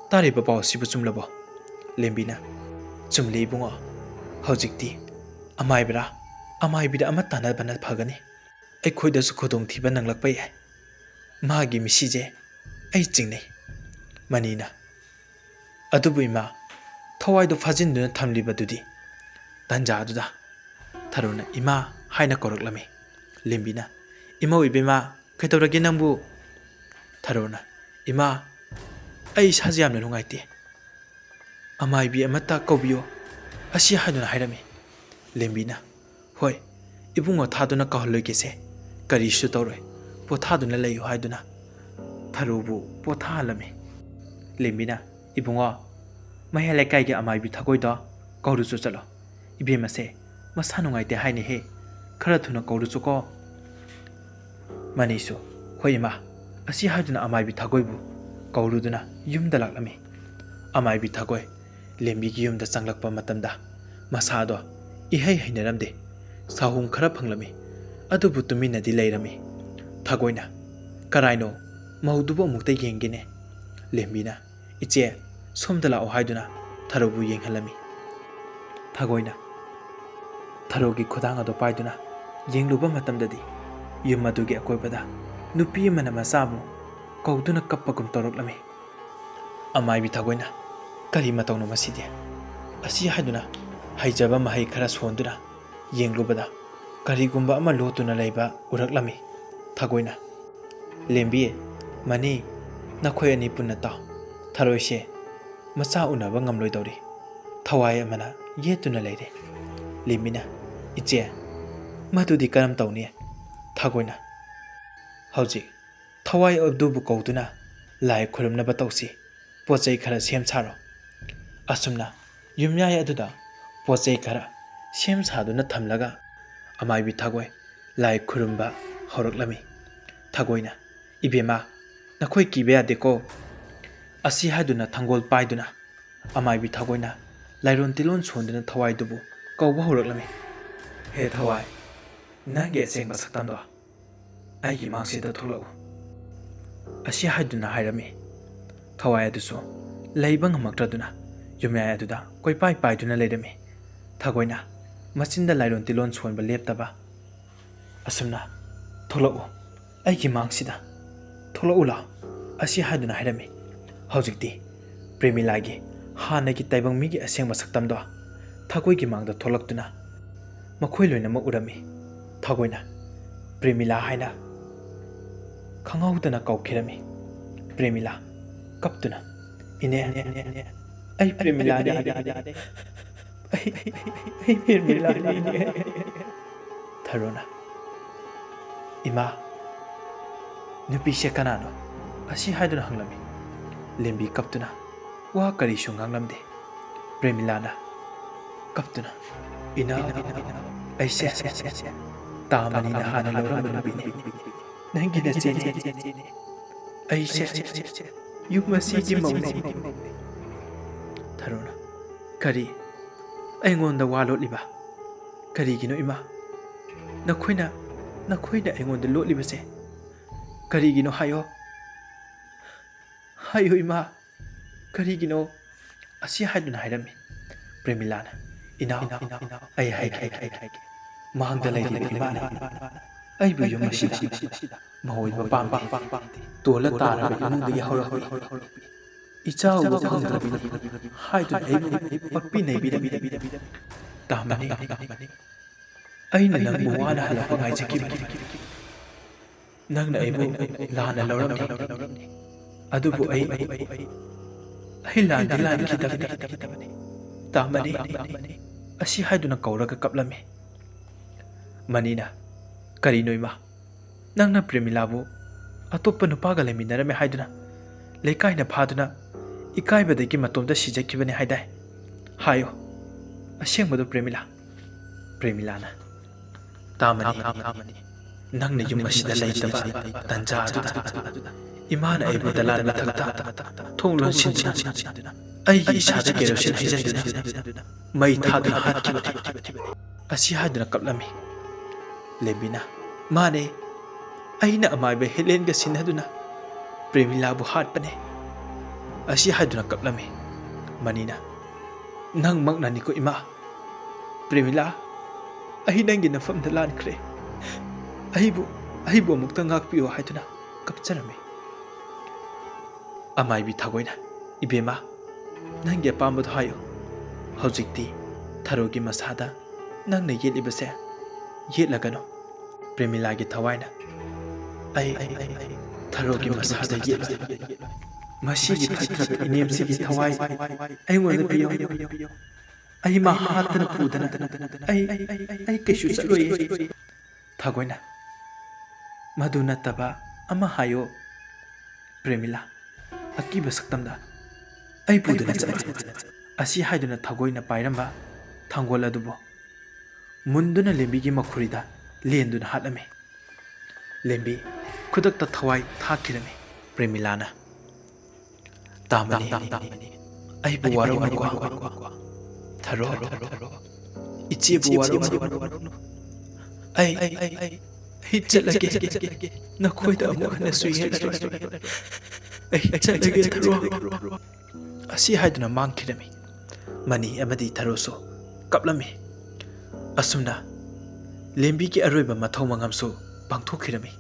ꯇꯥꯔꯤꯕ ꯄꯥꯎ ꯑꯁꯤꯕꯨ ꯆꯨꯝꯂꯕꯣ?" ꯂꯦꯝꯕꯤꯅ, "ꯆꯨꯝꯂꯦ ꯏꯕꯨꯡꯉꯣ, ꯍꯧꯖꯤꯛꯇꯤ ꯑꯃꯥꯏꯕꯔꯥ ꯑꯃꯥꯏꯕꯤꯔ ꯑꯃ ꯇꯥꯟꯅꯕꯅ ꯐꯒꯅꯤ꯫ ꯑꯩꯈꯣꯏꯗꯁꯨ ꯈꯨꯗꯣꯡꯊꯤꯕ ꯅꯪꯂꯛꯄ ꯌꯥꯏ꯫ ꯃꯥꯒꯤ ꯃꯤꯁꯤꯁꯦ ꯑꯩ ꯆꯤꯡꯅꯩ꯫" ꯃꯅꯤꯅ, "ꯑꯗꯨꯕꯨ ꯏꯃꯥ, ꯊꯋꯥꯏꯗꯨ ꯐꯥꯖꯤꯟꯗꯨꯅ ꯊꯝꯂꯤꯕꯗꯨꯗꯤ?" ꯇꯟꯖꯥꯗꯨꯗ ꯊꯔꯣꯅ "ꯏꯃꯥ" ꯍꯥꯏꯅ ꯀꯧꯔꯛꯂꯝꯃꯤ꯫ ꯂꯦꯝꯕꯤꯅ, "ꯏꯃꯧ ꯏꯕꯦꯝꯃ, ꯀꯩꯗꯧꯔꯒꯦ ꯅꯪꯕꯨ?" ꯊꯔꯣꯅ, "ꯏꯃꯥ, ꯑꯩ ꯏꯁꯥꯁꯦ ꯌꯥꯝꯅ ꯅꯨꯡꯉꯥꯏꯇꯦ꯫ ꯑꯃꯥꯏꯕꯤ ꯑꯃꯠꯇ ꯀꯧꯕꯤꯌꯨ" ꯑꯁꯤ ꯍꯥꯏꯗꯨꯅ ꯍꯥꯏꯔꯝꯃꯤ꯫ ꯂꯦꯝꯕꯤꯅ, "ꯍꯣꯏ, ꯏꯕꯨꯡꯉꯣ ꯊꯥꯗꯨꯅ ꯀꯧꯍꯜꯂꯣꯏꯒꯦꯁꯦ, ꯀꯔꯤꯁꯨ ꯇꯧꯔꯣꯏ, ꯄꯣꯊꯥꯗꯨꯅ ꯂꯩꯌꯨ" ꯍꯥꯏꯗꯨꯅ ꯊꯔꯣꯕꯨ ꯄꯣꯊꯥꯍꯜꯂꯝꯃꯤ꯫ ꯂꯦꯝꯕꯤꯅ, "ꯏꯕꯨꯡꯉꯣ, ꯃꯌꯥꯏ ꯂꯩꯀꯥꯏꯒꯤ ꯑꯃꯥꯏꯕꯤ ꯊꯒꯣꯏꯗꯣ ꯀꯧꯔꯨꯆꯣ ꯆꯠꯂꯣ꯫ ꯏꯕꯦꯝꯃꯁꯦ ꯃꯁꯥ ꯅꯨꯡꯉꯥꯏꯇꯦ ꯍꯥꯏꯅꯦꯍꯦ, ꯈꯔ ꯊꯨꯅ ꯀꯧꯔꯨꯆꯣꯀꯣ"꯫ ꯃꯅꯤꯁꯨ, "ꯍꯣꯏ ꯏꯃꯥ" ꯑꯁꯤ ꯍꯥꯏꯗꯨꯅ ꯑꯃꯥꯏꯕꯤ ꯊꯒꯣꯏꯕꯨ ꯀꯧꯔꯨꯗꯨꯅ ꯌꯨꯝꯗ ꯂꯥꯛꯂꯝꯃꯤ꯫ ꯑꯃꯥꯏꯕꯤ ꯊꯒꯣꯏ ꯂꯦꯝꯕꯤꯒꯤ ꯌꯨꯝꯗ ꯆꯪꯂꯛꯄ ꯃꯇꯝꯗ ꯃꯁꯥꯗꯣ ꯏꯍꯩ ꯍꯩꯅꯔꯝꯗꯦ꯫ ꯁꯥꯍꯨꯝ ꯈꯔ ꯐꯪꯂꯝꯃꯤ, ꯑꯗꯨꯕꯨ ꯇꯨꯃꯤꯟꯅꯗꯤ ꯂꯩꯔꯝꯃꯤ꯫ ꯊꯒꯣꯏꯅ, "ꯀꯔꯥꯏꯅꯣ? ꯃꯧꯗꯨꯕꯨ ꯑꯃꯨꯛꯇ ꯌꯦꯡꯒꯦꯅꯦ"꯫ ꯂꯦꯝꯕꯤꯅ, "ꯏꯆꯦ, ꯁꯣꯝꯗ ꯂꯥꯛꯑꯣ" ꯍꯥꯏꯗꯨꯅ ꯊꯔꯣꯕꯨ ꯌꯦꯡꯍꯜꯂꯝꯃꯤ꯫ ꯊꯒꯣꯏꯅ ꯊꯔꯣꯒꯤ ꯈꯨꯗꯥꯡ ꯑꯗꯨ ꯄꯥꯏꯗꯨꯅ ꯌꯦꯡꯂꯨꯕ ꯃꯇꯝꯗꯗꯤ ꯌꯨꯝ ꯑꯗꯨꯒꯤ ꯑꯀꯣꯏꯕꯗ ꯅꯨꯄꯤ ꯑꯃꯅ ꯃꯆꯥꯕꯨ ꯀꯧꯗꯨꯅ ꯀꯞꯄꯒꯨꯝ ꯇꯧꯔꯛꯂꯝꯃꯤ꯫ ꯑꯃꯥꯏꯕꯤ ꯊꯒꯣꯏꯅ, "ꯀꯔꯤ ꯃꯇꯧꯅꯣ ꯃꯁꯤꯗꯤ?" ꯑꯁꯤ ꯍꯥꯏꯗꯨꯅ ꯍꯩꯖꯕ ꯃꯍꯩ ꯈꯔ ꯁꯣꯟꯗꯨꯅ ꯌꯦꯡꯂꯨꯕꯗ ꯀꯔꯤꯒꯨꯝꯕ ꯑꯃ ꯂꯣꯠꯇꯨꯅ ꯂꯩꯕ ꯎꯔꯛꯂꯝꯃꯤ꯫ ꯊꯒꯣꯏꯅ, "ꯂꯦꯝꯕꯤ, ꯃꯅꯤ, ꯅꯈꯣꯏ ꯑꯅꯤ ꯄꯨꯟꯅ ꯇꯥꯎ꯫ ꯊꯔꯣꯏꯁꯦ ꯃꯆꯥ ꯎꯅꯕ ꯉꯝꯂꯣꯏꯗꯧꯔꯤ꯫ ꯊꯋꯥꯏ ꯑꯃꯅ ꯌꯦꯠꯇꯨꯅ ꯂꯩꯔꯦ"꯫ ꯂꯦꯝꯕꯤꯅ, "ꯏꯆꯦ, ꯃꯗꯨꯗꯤ ꯀꯔꯝ ꯇꯧꯅꯤ?" ꯊꯒꯣꯏꯅ, "ꯍꯧꯖꯤꯛ ꯊꯋꯥꯏ ꯑꯗꯨꯕꯨ ꯀꯧꯗꯨꯅ ꯂꯥꯏ ꯈꯨꯔꯨꯝꯅꯕ ꯇꯧꯁꯤ꯫ ꯄꯣꯠ ꯆꯩ ꯈꯔ ꯁꯦꯝ ꯁꯥꯔꯣ"꯫ ꯑꯁꯨꯝꯅ ꯌꯨꯝꯌꯥꯏ ꯑꯗꯨꯗ ꯄꯣꯠ ꯆꯩ ꯈꯔ ꯁꯦꯝ ꯁꯥꯗꯨꯅ ꯊꯝꯂꯒ ꯑꯃꯥꯏꯕꯤ ꯊꯒꯣꯏ ꯂꯥꯏ ꯈꯨꯔꯨꯝꯕ ꯍꯧꯔꯛꯂꯝꯃꯤ꯫ ꯊꯒꯣꯏꯅ, "ꯏꯕꯦꯝꯃ, ꯅꯈꯣꯏ ꯀꯤꯕ ꯌꯥꯗꯦꯀꯣ" ꯑꯁꯤ ꯍꯥꯏꯗꯨꯅ ꯊꯥꯡꯒꯣꯜ ꯄꯥꯏꯗꯨꯅ ꯑꯃꯥꯏꯕꯤ ꯊꯒꯣꯏꯅ ꯂꯥꯏꯔꯣꯟ ꯇꯤꯂꯣꯟ ꯁꯣꯟꯗꯨꯅ ꯊꯋꯥꯏꯗꯨꯕꯨ ꯀꯧꯕ ꯍꯧꯔꯛꯂꯝꯃꯤ꯫ "ꯍꯦ ꯊꯋꯥꯏ, ꯅꯪꯒꯤ ꯑꯁꯦꯡꯕ ꯁꯛꯇꯝꯗꯣ ꯑꯩꯒꯤ ꯃꯥꯡꯁꯤꯗ ꯊꯣꯛꯂꯛꯎ" ꯑꯁꯤ ꯍꯥꯏꯗꯨꯅ ꯍꯥꯏꯔꯝꯃꯤ꯫ ꯊꯋꯥꯏ ꯑꯗꯨꯁꯨ ꯂꯩꯕ ꯉꯝꯃꯛꯇ꯭ꯔꯗꯨꯅ ꯌꯨꯝꯌꯥꯏ ꯑꯗꯨꯗ ꯀꯣꯏꯄꯥꯏ ꯄꯥꯏꯗꯨꯅ ꯂꯩꯔꯝꯃꯤ꯫ ꯊꯒꯣꯏꯅ ꯃꯆꯤꯟꯗ ꯂꯥꯏꯔꯣꯟ ꯇꯤꯂꯣꯟ ꯁꯣꯟꯕ ꯂꯦꯞꯇꯕ ꯑꯁꯨꯝꯅ, "ꯊꯣꯛꯂꯛꯎ, ꯑꯩꯒꯤ ꯃꯥꯡꯁꯤꯗ ꯊꯣꯛꯂꯛꯎ ꯂꯥꯎ" ꯑꯁꯤ ꯍꯥꯏꯗꯨꯅ ꯍꯥꯏꯔꯝꯃꯤ꯫ ꯍꯧꯖꯤꯛꯇꯤ ꯄ꯭ꯔꯦꯃꯤꯂꯥꯒꯤ ꯍꯥꯟꯅꯒꯤ ꯇꯥꯏꯕꯪ ꯃꯤꯒꯤ ꯑꯁꯦꯡꯕ ꯁꯛꯇꯝꯗꯣ ꯊꯒꯣꯏꯒꯤ ꯃꯥꯡꯗ ꯊꯣꯛꯂꯛꯇꯨꯅ ꯃꯈꯣꯏ ꯂꯣꯏꯅꯃꯛ ꯎꯔꯝꯃꯤ꯫ ꯊꯒꯣꯏꯅ, ꯄ꯭ꯔꯦꯃꯤꯂꯥ ꯍꯥꯏꯅ ꯈꯪꯍꯧꯗꯅ ꯀꯧꯈꯤꯔꯝꯃꯤ꯫ ꯄ꯭ꯔꯦꯃꯤꯂꯥ ꯀꯞꯇꯨꯅ, "ꯏꯅꯦ, ꯑꯩ ꯄ꯭ꯔꯦꯃꯤꯂꯥꯅꯦ, ꯑꯩ, ꯑꯩ, ꯑꯩ ꯄ꯭ꯔꯦꯃꯤꯂꯥꯅꯦ, ꯏꯅꯦ"꯫ ꯊꯔꯣꯅ, "ꯏꯃꯥ, ꯅꯨꯄꯤꯁꯦ ꯀꯅꯥꯅꯣ?" ꯑꯁꯤ ꯍꯥꯏꯗꯨꯅ ꯍꯪꯂꯝꯃꯤ꯫ ꯂꯦꯝꯕꯤ ꯀꯞꯇꯨꯅ ꯋꯥ ꯀꯔꯤꯁꯨ ꯉꯥꯡꯂꯝꯗꯦ꯫ ꯄ꯭ꯔꯦꯃꯤꯂꯥꯅ ꯀꯞꯇꯨꯅ, "ꯏꯅꯥꯎ, ꯑꯩꯁꯦ ꯇꯥ ꯃꯅꯤꯅ ꯍꯥꯟꯅ ꯂꯧꯔꯝꯕ ꯅꯨꯄꯤꯅꯤ꯫ ꯅꯪꯒꯤ ꯅꯆꯦꯅꯤ꯫ ꯑꯩꯁꯦ ꯌꯨꯝ ꯑꯁꯤꯒꯤ ꯃꯧꯅꯤ"꯫ ꯊꯔꯣꯅ, "ꯀꯔꯤ? ꯑꯩꯉꯣꯟꯗ ꯋꯥ ꯂꯣꯠꯂꯤꯕ? ꯀꯔꯤꯒꯤꯅꯣ ꯏꯃꯥ? ꯅꯈꯣꯏꯅ, ꯅꯈꯣꯏꯅ ꯑꯩꯉꯣꯟꯗ ꯂꯣꯠꯂꯤꯕꯁꯦ ꯀꯔꯤꯒꯤꯅꯣ ꯍꯥꯏꯌꯣ꯫ ꯍꯥꯏꯌꯨ ꯏꯃꯥ, ꯀꯔꯤꯒꯤꯅꯣ?" ꯑꯁꯤ ꯍꯥꯏꯗꯨꯅ ꯍꯥꯏꯔꯝꯃꯤ꯫ ꯄ꯭ꯔꯦꯃꯤꯂꯥꯅ, "ꯏꯅꯥꯎ, ꯑꯩ ꯍꯥꯏꯒꯦ, ꯃꯥꯡꯗ ꯂꯩꯔꯤꯕ ꯏꯃꯥꯅ ꯑꯩꯕꯨ ꯌꯨꯝ ꯑꯁꯤꯗ ꯃꯑꯣꯏꯕ ꯄꯥꯝꯗꯦ, ꯇꯣꯜꯂ ꯇꯥꯔꯕ ꯏꯃꯨꯡꯗꯒꯤ ꯍꯧꯔꯛꯄꯤ, ꯏꯆꯥ ꯎꯕ ꯐꯪꯗ꯭ꯔꯕꯤꯅꯤ ꯍꯥꯏꯗꯨꯅ ꯑꯩꯕꯨ ꯄꯛꯄꯤ ꯅꯩꯕꯤꯔꯝꯃꯤ꯫ ꯇꯥꯃꯅꯤ, ꯑꯩꯅ ꯅꯪꯕꯨ ꯋꯥꯅ ꯍꯜꯂꯛꯄ ꯉꯥꯏꯖꯈꯤꯕꯅꯤ꯫ ꯅꯪꯅ ꯑꯩꯕꯨ ꯂꯥꯟꯅ ꯂꯧꯔꯝꯃꯤ꯫ ꯑꯗꯨꯕꯨ ꯑꯩ, ꯑꯩ ꯂꯥꯟꯗꯤ ꯂꯥꯟꯈꯤꯗꯕꯅꯤ꯫ ꯇꯥꯃꯅꯤ" ꯑꯁꯤ ꯍꯥꯏꯗꯨꯅ ꯀꯧꯔꯒ ꯀꯞꯂꯝꯃꯤ꯫ ꯃꯅꯤꯅ, "ꯀꯔꯤꯅꯣ ꯏꯃꯥ? ꯅꯪꯅ ꯄ꯭ꯔꯦꯃꯤꯂꯥꯕꯨ ꯑꯇꯣꯞꯄ ꯅꯨꯄꯥꯒ ꯂꯩꯃꯤꯟꯅꯔꯝꯃꯦ ꯍꯥꯏꯗꯨꯅ ꯂꯩꯀꯥꯏꯅ ꯐꯥꯗꯨꯅ ꯏꯀꯥꯏꯕꯗꯒꯤ ꯃꯇꯣꯝꯇ ꯁꯤꯖꯈꯤꯕꯅꯤ ꯍꯥꯏꯗꯥꯏ? ꯍꯥꯏꯌꯨ, ꯑꯁꯦꯡꯕꯗꯣ ꯄ꯭ꯔꯦꯃꯤꯂꯥ"꯫ ꯄ꯭ꯔꯦꯃꯤꯂꯥꯅ, "ꯇꯥꯃꯅꯤ, ꯅꯪꯅ ꯌꯨꯝ ꯑꯁꯤꯗ ꯂꯩꯇꯕ ꯇꯟꯖꯥ ꯑꯗꯨꯗ ꯏꯃꯥꯅ ꯑꯩꯕꯨ ꯗꯂꯥꯟ ꯃꯊꯛꯇ ꯊꯣꯡ ꯂꯣꯟꯁꯤꯟꯗꯨꯅ ꯑꯩꯒꯤ ꯏꯁꯥꯗ ꯀꯦꯔꯣꯁꯤꯟ ꯍꯩꯖꯤꯟꯗꯨꯅ ꯃꯩ ꯊꯥꯗꯨꯅ ꯍꯥꯠꯈꯤꯕꯅꯤ" ꯑꯁꯤ ꯍꯥꯏꯗꯨꯅ ꯀꯞꯂꯝꯃꯤ꯫ ꯂꯦꯝꯕꯤꯅ, "ꯃꯥꯅꯦ, ꯑꯩꯅ ꯑꯃꯥꯏꯕ ꯍꯦꯂꯦꯟꯒ ꯁꯤꯟꯅꯗꯨꯅ ꯄ꯭ꯔꯦꯃꯤꯂꯥꯕꯨ ꯍꯥꯠꯄꯅꯦ" ꯑꯁꯤ ꯍꯥꯏꯗꯨꯅ ꯀꯞꯂꯝꯃꯤ꯫ ꯃꯅꯤꯅ, "ꯅꯪꯃꯛꯅꯅꯤꯀꯣ ꯏꯃꯥ? ꯄ꯭ꯔꯦꯃꯤꯂꯥ, ꯑꯩ ꯅꯪꯒꯤ ꯅꯐꯝꯗ ꯂꯥꯟꯈ꯭ꯔꯦ꯫ ꯑꯩꯕꯨ, ꯑꯩꯕꯨ ꯑꯃꯨꯛꯇ ꯉꯥꯛꯄꯤꯌꯨ" ꯍꯥꯏꯗꯨꯅ ꯀꯞꯆꯔꯝꯃꯤ꯫ ꯑꯃꯥꯏꯕꯤ ꯊꯥꯒꯣꯏꯅ, "ꯏꯕꯦꯝꯃ, ꯅꯪꯒꯤ ꯑꯄꯥꯝꯕꯗꯣ ꯍꯥꯏꯌꯨ꯫ ꯍꯧꯖꯤꯛꯇꯤ ꯊꯔꯣꯒꯤ ꯃꯁꯥꯗ ꯅꯪꯅ ꯌꯦꯠꯂꯤꯕꯁꯦ ꯌꯦꯠꯂꯒꯅꯨ꯫ ꯄ꯭ꯔꯦꯃꯤꯂꯥꯒꯤ ꯊꯋꯥꯏꯅ, "ꯑꯩ, ꯑꯩ, ꯑꯩ, ꯑꯩ ꯊꯔꯣꯒꯤ ꯃꯁꯥꯗ ꯌꯦꯠꯂꯣꯏ꯫ ꯃꯁꯤꯒꯤ ꯊꯛꯈ꯭ꯔꯕ ꯏꯅꯦꯝꯁꯤꯒꯤ ꯊꯋꯥꯏ ꯑꯩꯉꯣꯟꯗ ꯄꯤꯌꯣ꯫ ꯑꯩ ꯃꯥ ꯍꯥꯠꯇꯅ ꯄꯨꯗꯅ ꯑꯩ, ꯑꯩ, ꯑꯩ, ꯑꯩ ꯀꯩꯁꯨ ꯆꯠꯂꯣꯏꯌꯦ꯫" ꯊꯥꯒꯣꯏꯅ, "ꯃꯗꯨ ꯅꯠꯇꯕ ꯑꯃ ꯍꯥꯏꯌꯣ ꯄ꯭ꯔꯦꯃꯤꯂꯥ, ꯑꯀꯤꯕ ꯁꯛꯇꯝꯗ꯫ ꯑꯩ ꯄꯨꯗꯨꯅ ꯆꯠꯂꯣꯏ꯫" ꯑꯁꯤ ꯍꯥꯏꯗꯨꯅ ꯊꯥꯒꯣꯏꯅ ꯄꯥꯏꯔꯝꯕ ꯊꯥꯡꯒꯣꯜ ꯑꯗꯨꯕꯨ ꯃꯨꯟꯗꯨꯅ ꯂꯦꯝꯕꯤꯒꯤ ꯃꯈꯨꯔꯤꯗ ꯂꯦꯟꯗꯨꯅ ꯍꯥꯠꯂꯝꯃꯤ꯫ ꯂꯦꯝꯕꯤ ꯈꯨꯗꯛꯇ ꯊꯋꯥꯏ ꯊꯥꯈꯤꯔꯝꯃꯤ꯫ ꯄ꯭ꯔꯦꯃꯤꯂꯥꯅ, "ꯇꯥꯃꯅꯤ, ꯑꯩꯕꯨ ꯋꯥꯔꯧꯅꯨꯀꯣ꯫ ꯊꯔꯣ, ꯏꯆꯦꯕꯨ ꯋꯥꯔꯧꯅꯨ꯫ ꯑꯩ, ꯑꯩ, ꯑꯩ ꯆꯠꯂꯒꯦ꯫ ꯅꯈꯣꯏꯗ ꯑꯃꯨꯛ ꯍꯟꯅ ꯁꯨꯏꯍꯜꯂꯔꯣꯏ꯫ ꯑꯩ ꯆꯠꯂꯒꯦ, ꯊꯔꯣ꯫" ꯑꯁꯤ ꯍꯥꯏꯗꯨꯅ ꯃꯥꯡꯈꯤꯔꯝꯃꯤ꯫ ꯃꯅꯤ ꯑꯃꯗꯤ ꯊꯔꯣꯁꯨ ꯀꯞꯂꯝꯃꯤ꯫ ꯑꯁꯨꯝꯅ ꯂꯦꯝꯕꯤꯒꯤ ꯑꯔꯣꯏꯕ ꯃꯊꯧ ꯃꯉꯝꯁꯨ ꯄꯥꯡꯊꯣꯛꯈꯤꯔꯝꯃꯤ꯫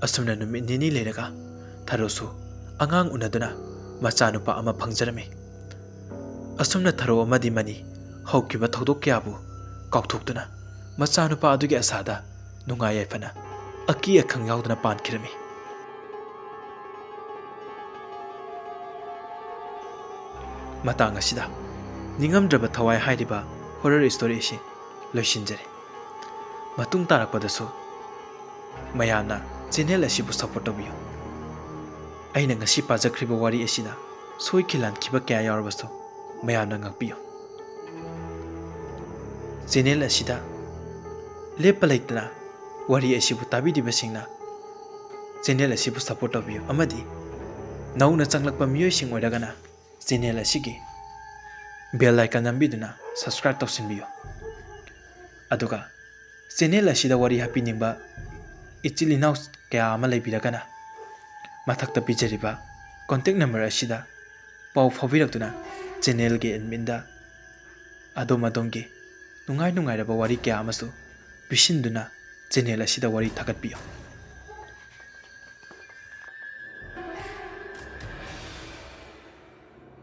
ꯑꯁꯨꯝꯅ ꯅꯨꯃꯤꯠ ꯅꯤꯅꯤ ꯂꯩꯔꯒ ꯊꯔꯣꯁꯨ ꯑꯉꯥꯡ ꯎꯅꯗꯨꯅ ꯃꯆꯥꯅꯨꯄꯥ ꯑꯃ ꯐꯪꯖꯔꯝꯃꯤ꯫ ꯑꯁꯨꯝꯅ ꯊꯔꯣ ꯑꯃꯗꯤ ꯃꯅꯤ ꯍꯧꯈꯤꯕ ꯊꯧꯗꯣꯛ ꯀꯌꯥꯕꯨ ꯀꯥꯎꯊꯣꯛꯇꯨꯅ ꯃꯆꯥꯅꯨꯄꯥ ꯑꯗꯨꯒꯤ ꯑꯁꯥꯗ ꯅꯨꯡꯉꯥꯏ ꯌꯥꯏꯐꯅ ꯑꯀꯤ ꯑꯈꯪ ꯌꯥꯎꯗꯅ ꯄꯥꯟꯈꯤꯔꯝꯃꯤ꯫ ꯃꯇꯥꯡ ꯑꯁꯤꯗ ꯅꯤꯡꯉꯝꯗ꯭ꯔꯕ ꯊꯋꯥꯏ ꯍꯥꯏꯔꯤꯕ horror story ꯑꯁꯤ ꯂꯣꯏꯁꯤꯟꯖꯔꯦ꯫ ꯃꯇꯨꯡ ꯇꯥꯔꯛꯄꯗꯁꯨ ꯃꯌꯥꯝꯅ channel ꯑꯁꯤꯕꯨ support ꯇꯧꯕꯤꯌꯨ꯫ ꯑꯩꯅ ꯉꯁꯤ ꯄꯥꯖꯈ꯭ꯔꯤꯕ ꯋꯥꯔꯤ ꯑꯁꯤꯗ ꯁꯣꯏꯈꯤ ꯂꯥꯟꯈꯤꯕ ꯀꯌꯥ ꯌꯥꯎꯔꯕꯁꯨ ꯃꯌꯥꯝꯅ ꯉꯥꯛꯄꯤꯌꯨ꯫ Channel ꯑꯁꯤꯗ ꯂꯦꯞꯄ ꯂꯩꯇꯅ ꯋꯥꯔꯤ ꯑꯁꯤꯕꯨ ꯇꯥꯕꯤꯔꯤꯕꯁꯤꯡꯅ channel ꯑꯁꯤꯕꯨ support ꯇꯧꯕꯤꯌꯨ ꯑꯃꯗꯤ ꯅꯧꯅ ꯆꯪꯂꯛꯄ ꯃꯤꯑꯣꯏꯁꯤꯡ ꯑꯣꯏꯔꯒꯅ channel ꯑꯁꯤꯒꯤ bell icon ꯅꯝꯕꯤꯗꯨꯅ subscribe ꯇꯧꯁꯤꯟꯕꯤꯌꯨ꯫ ꯑꯗꯨꯒ channel ꯑꯁꯤꯗ ꯋꯥꯔꯤ ꯍꯥꯞꯄꯤꯅꯤꯡꯕ ꯏꯆꯤꯜ ꯏꯅꯥꯎ ꯀꯌꯥ ꯑꯃ ꯂꯩꯕꯤꯔꯒꯅ ꯃꯊꯛꯇ ꯄꯤꯖꯔꯤꯕ contact number ꯑꯁꯤꯗ ꯄꯥꯎ ꯐꯥꯎꯕꯤꯔꯛꯇꯨꯅ channelꯒꯤ adminꯗ ꯑꯗꯣꯝ ꯑꯗꯣꯝꯒꯤ ꯅꯨꯡꯉꯥꯏ ꯅꯨꯡꯉꯥꯏꯔꯕ ꯋꯥꯔꯤ ꯀꯌꯥ ꯑꯃꯁꯨ ꯄꯤꯁꯤꯟꯗꯨꯅ channel ꯑꯁꯤꯗ ꯋꯥꯔꯤ ꯊꯥꯒꯠꯄꯤꯌꯨ꯫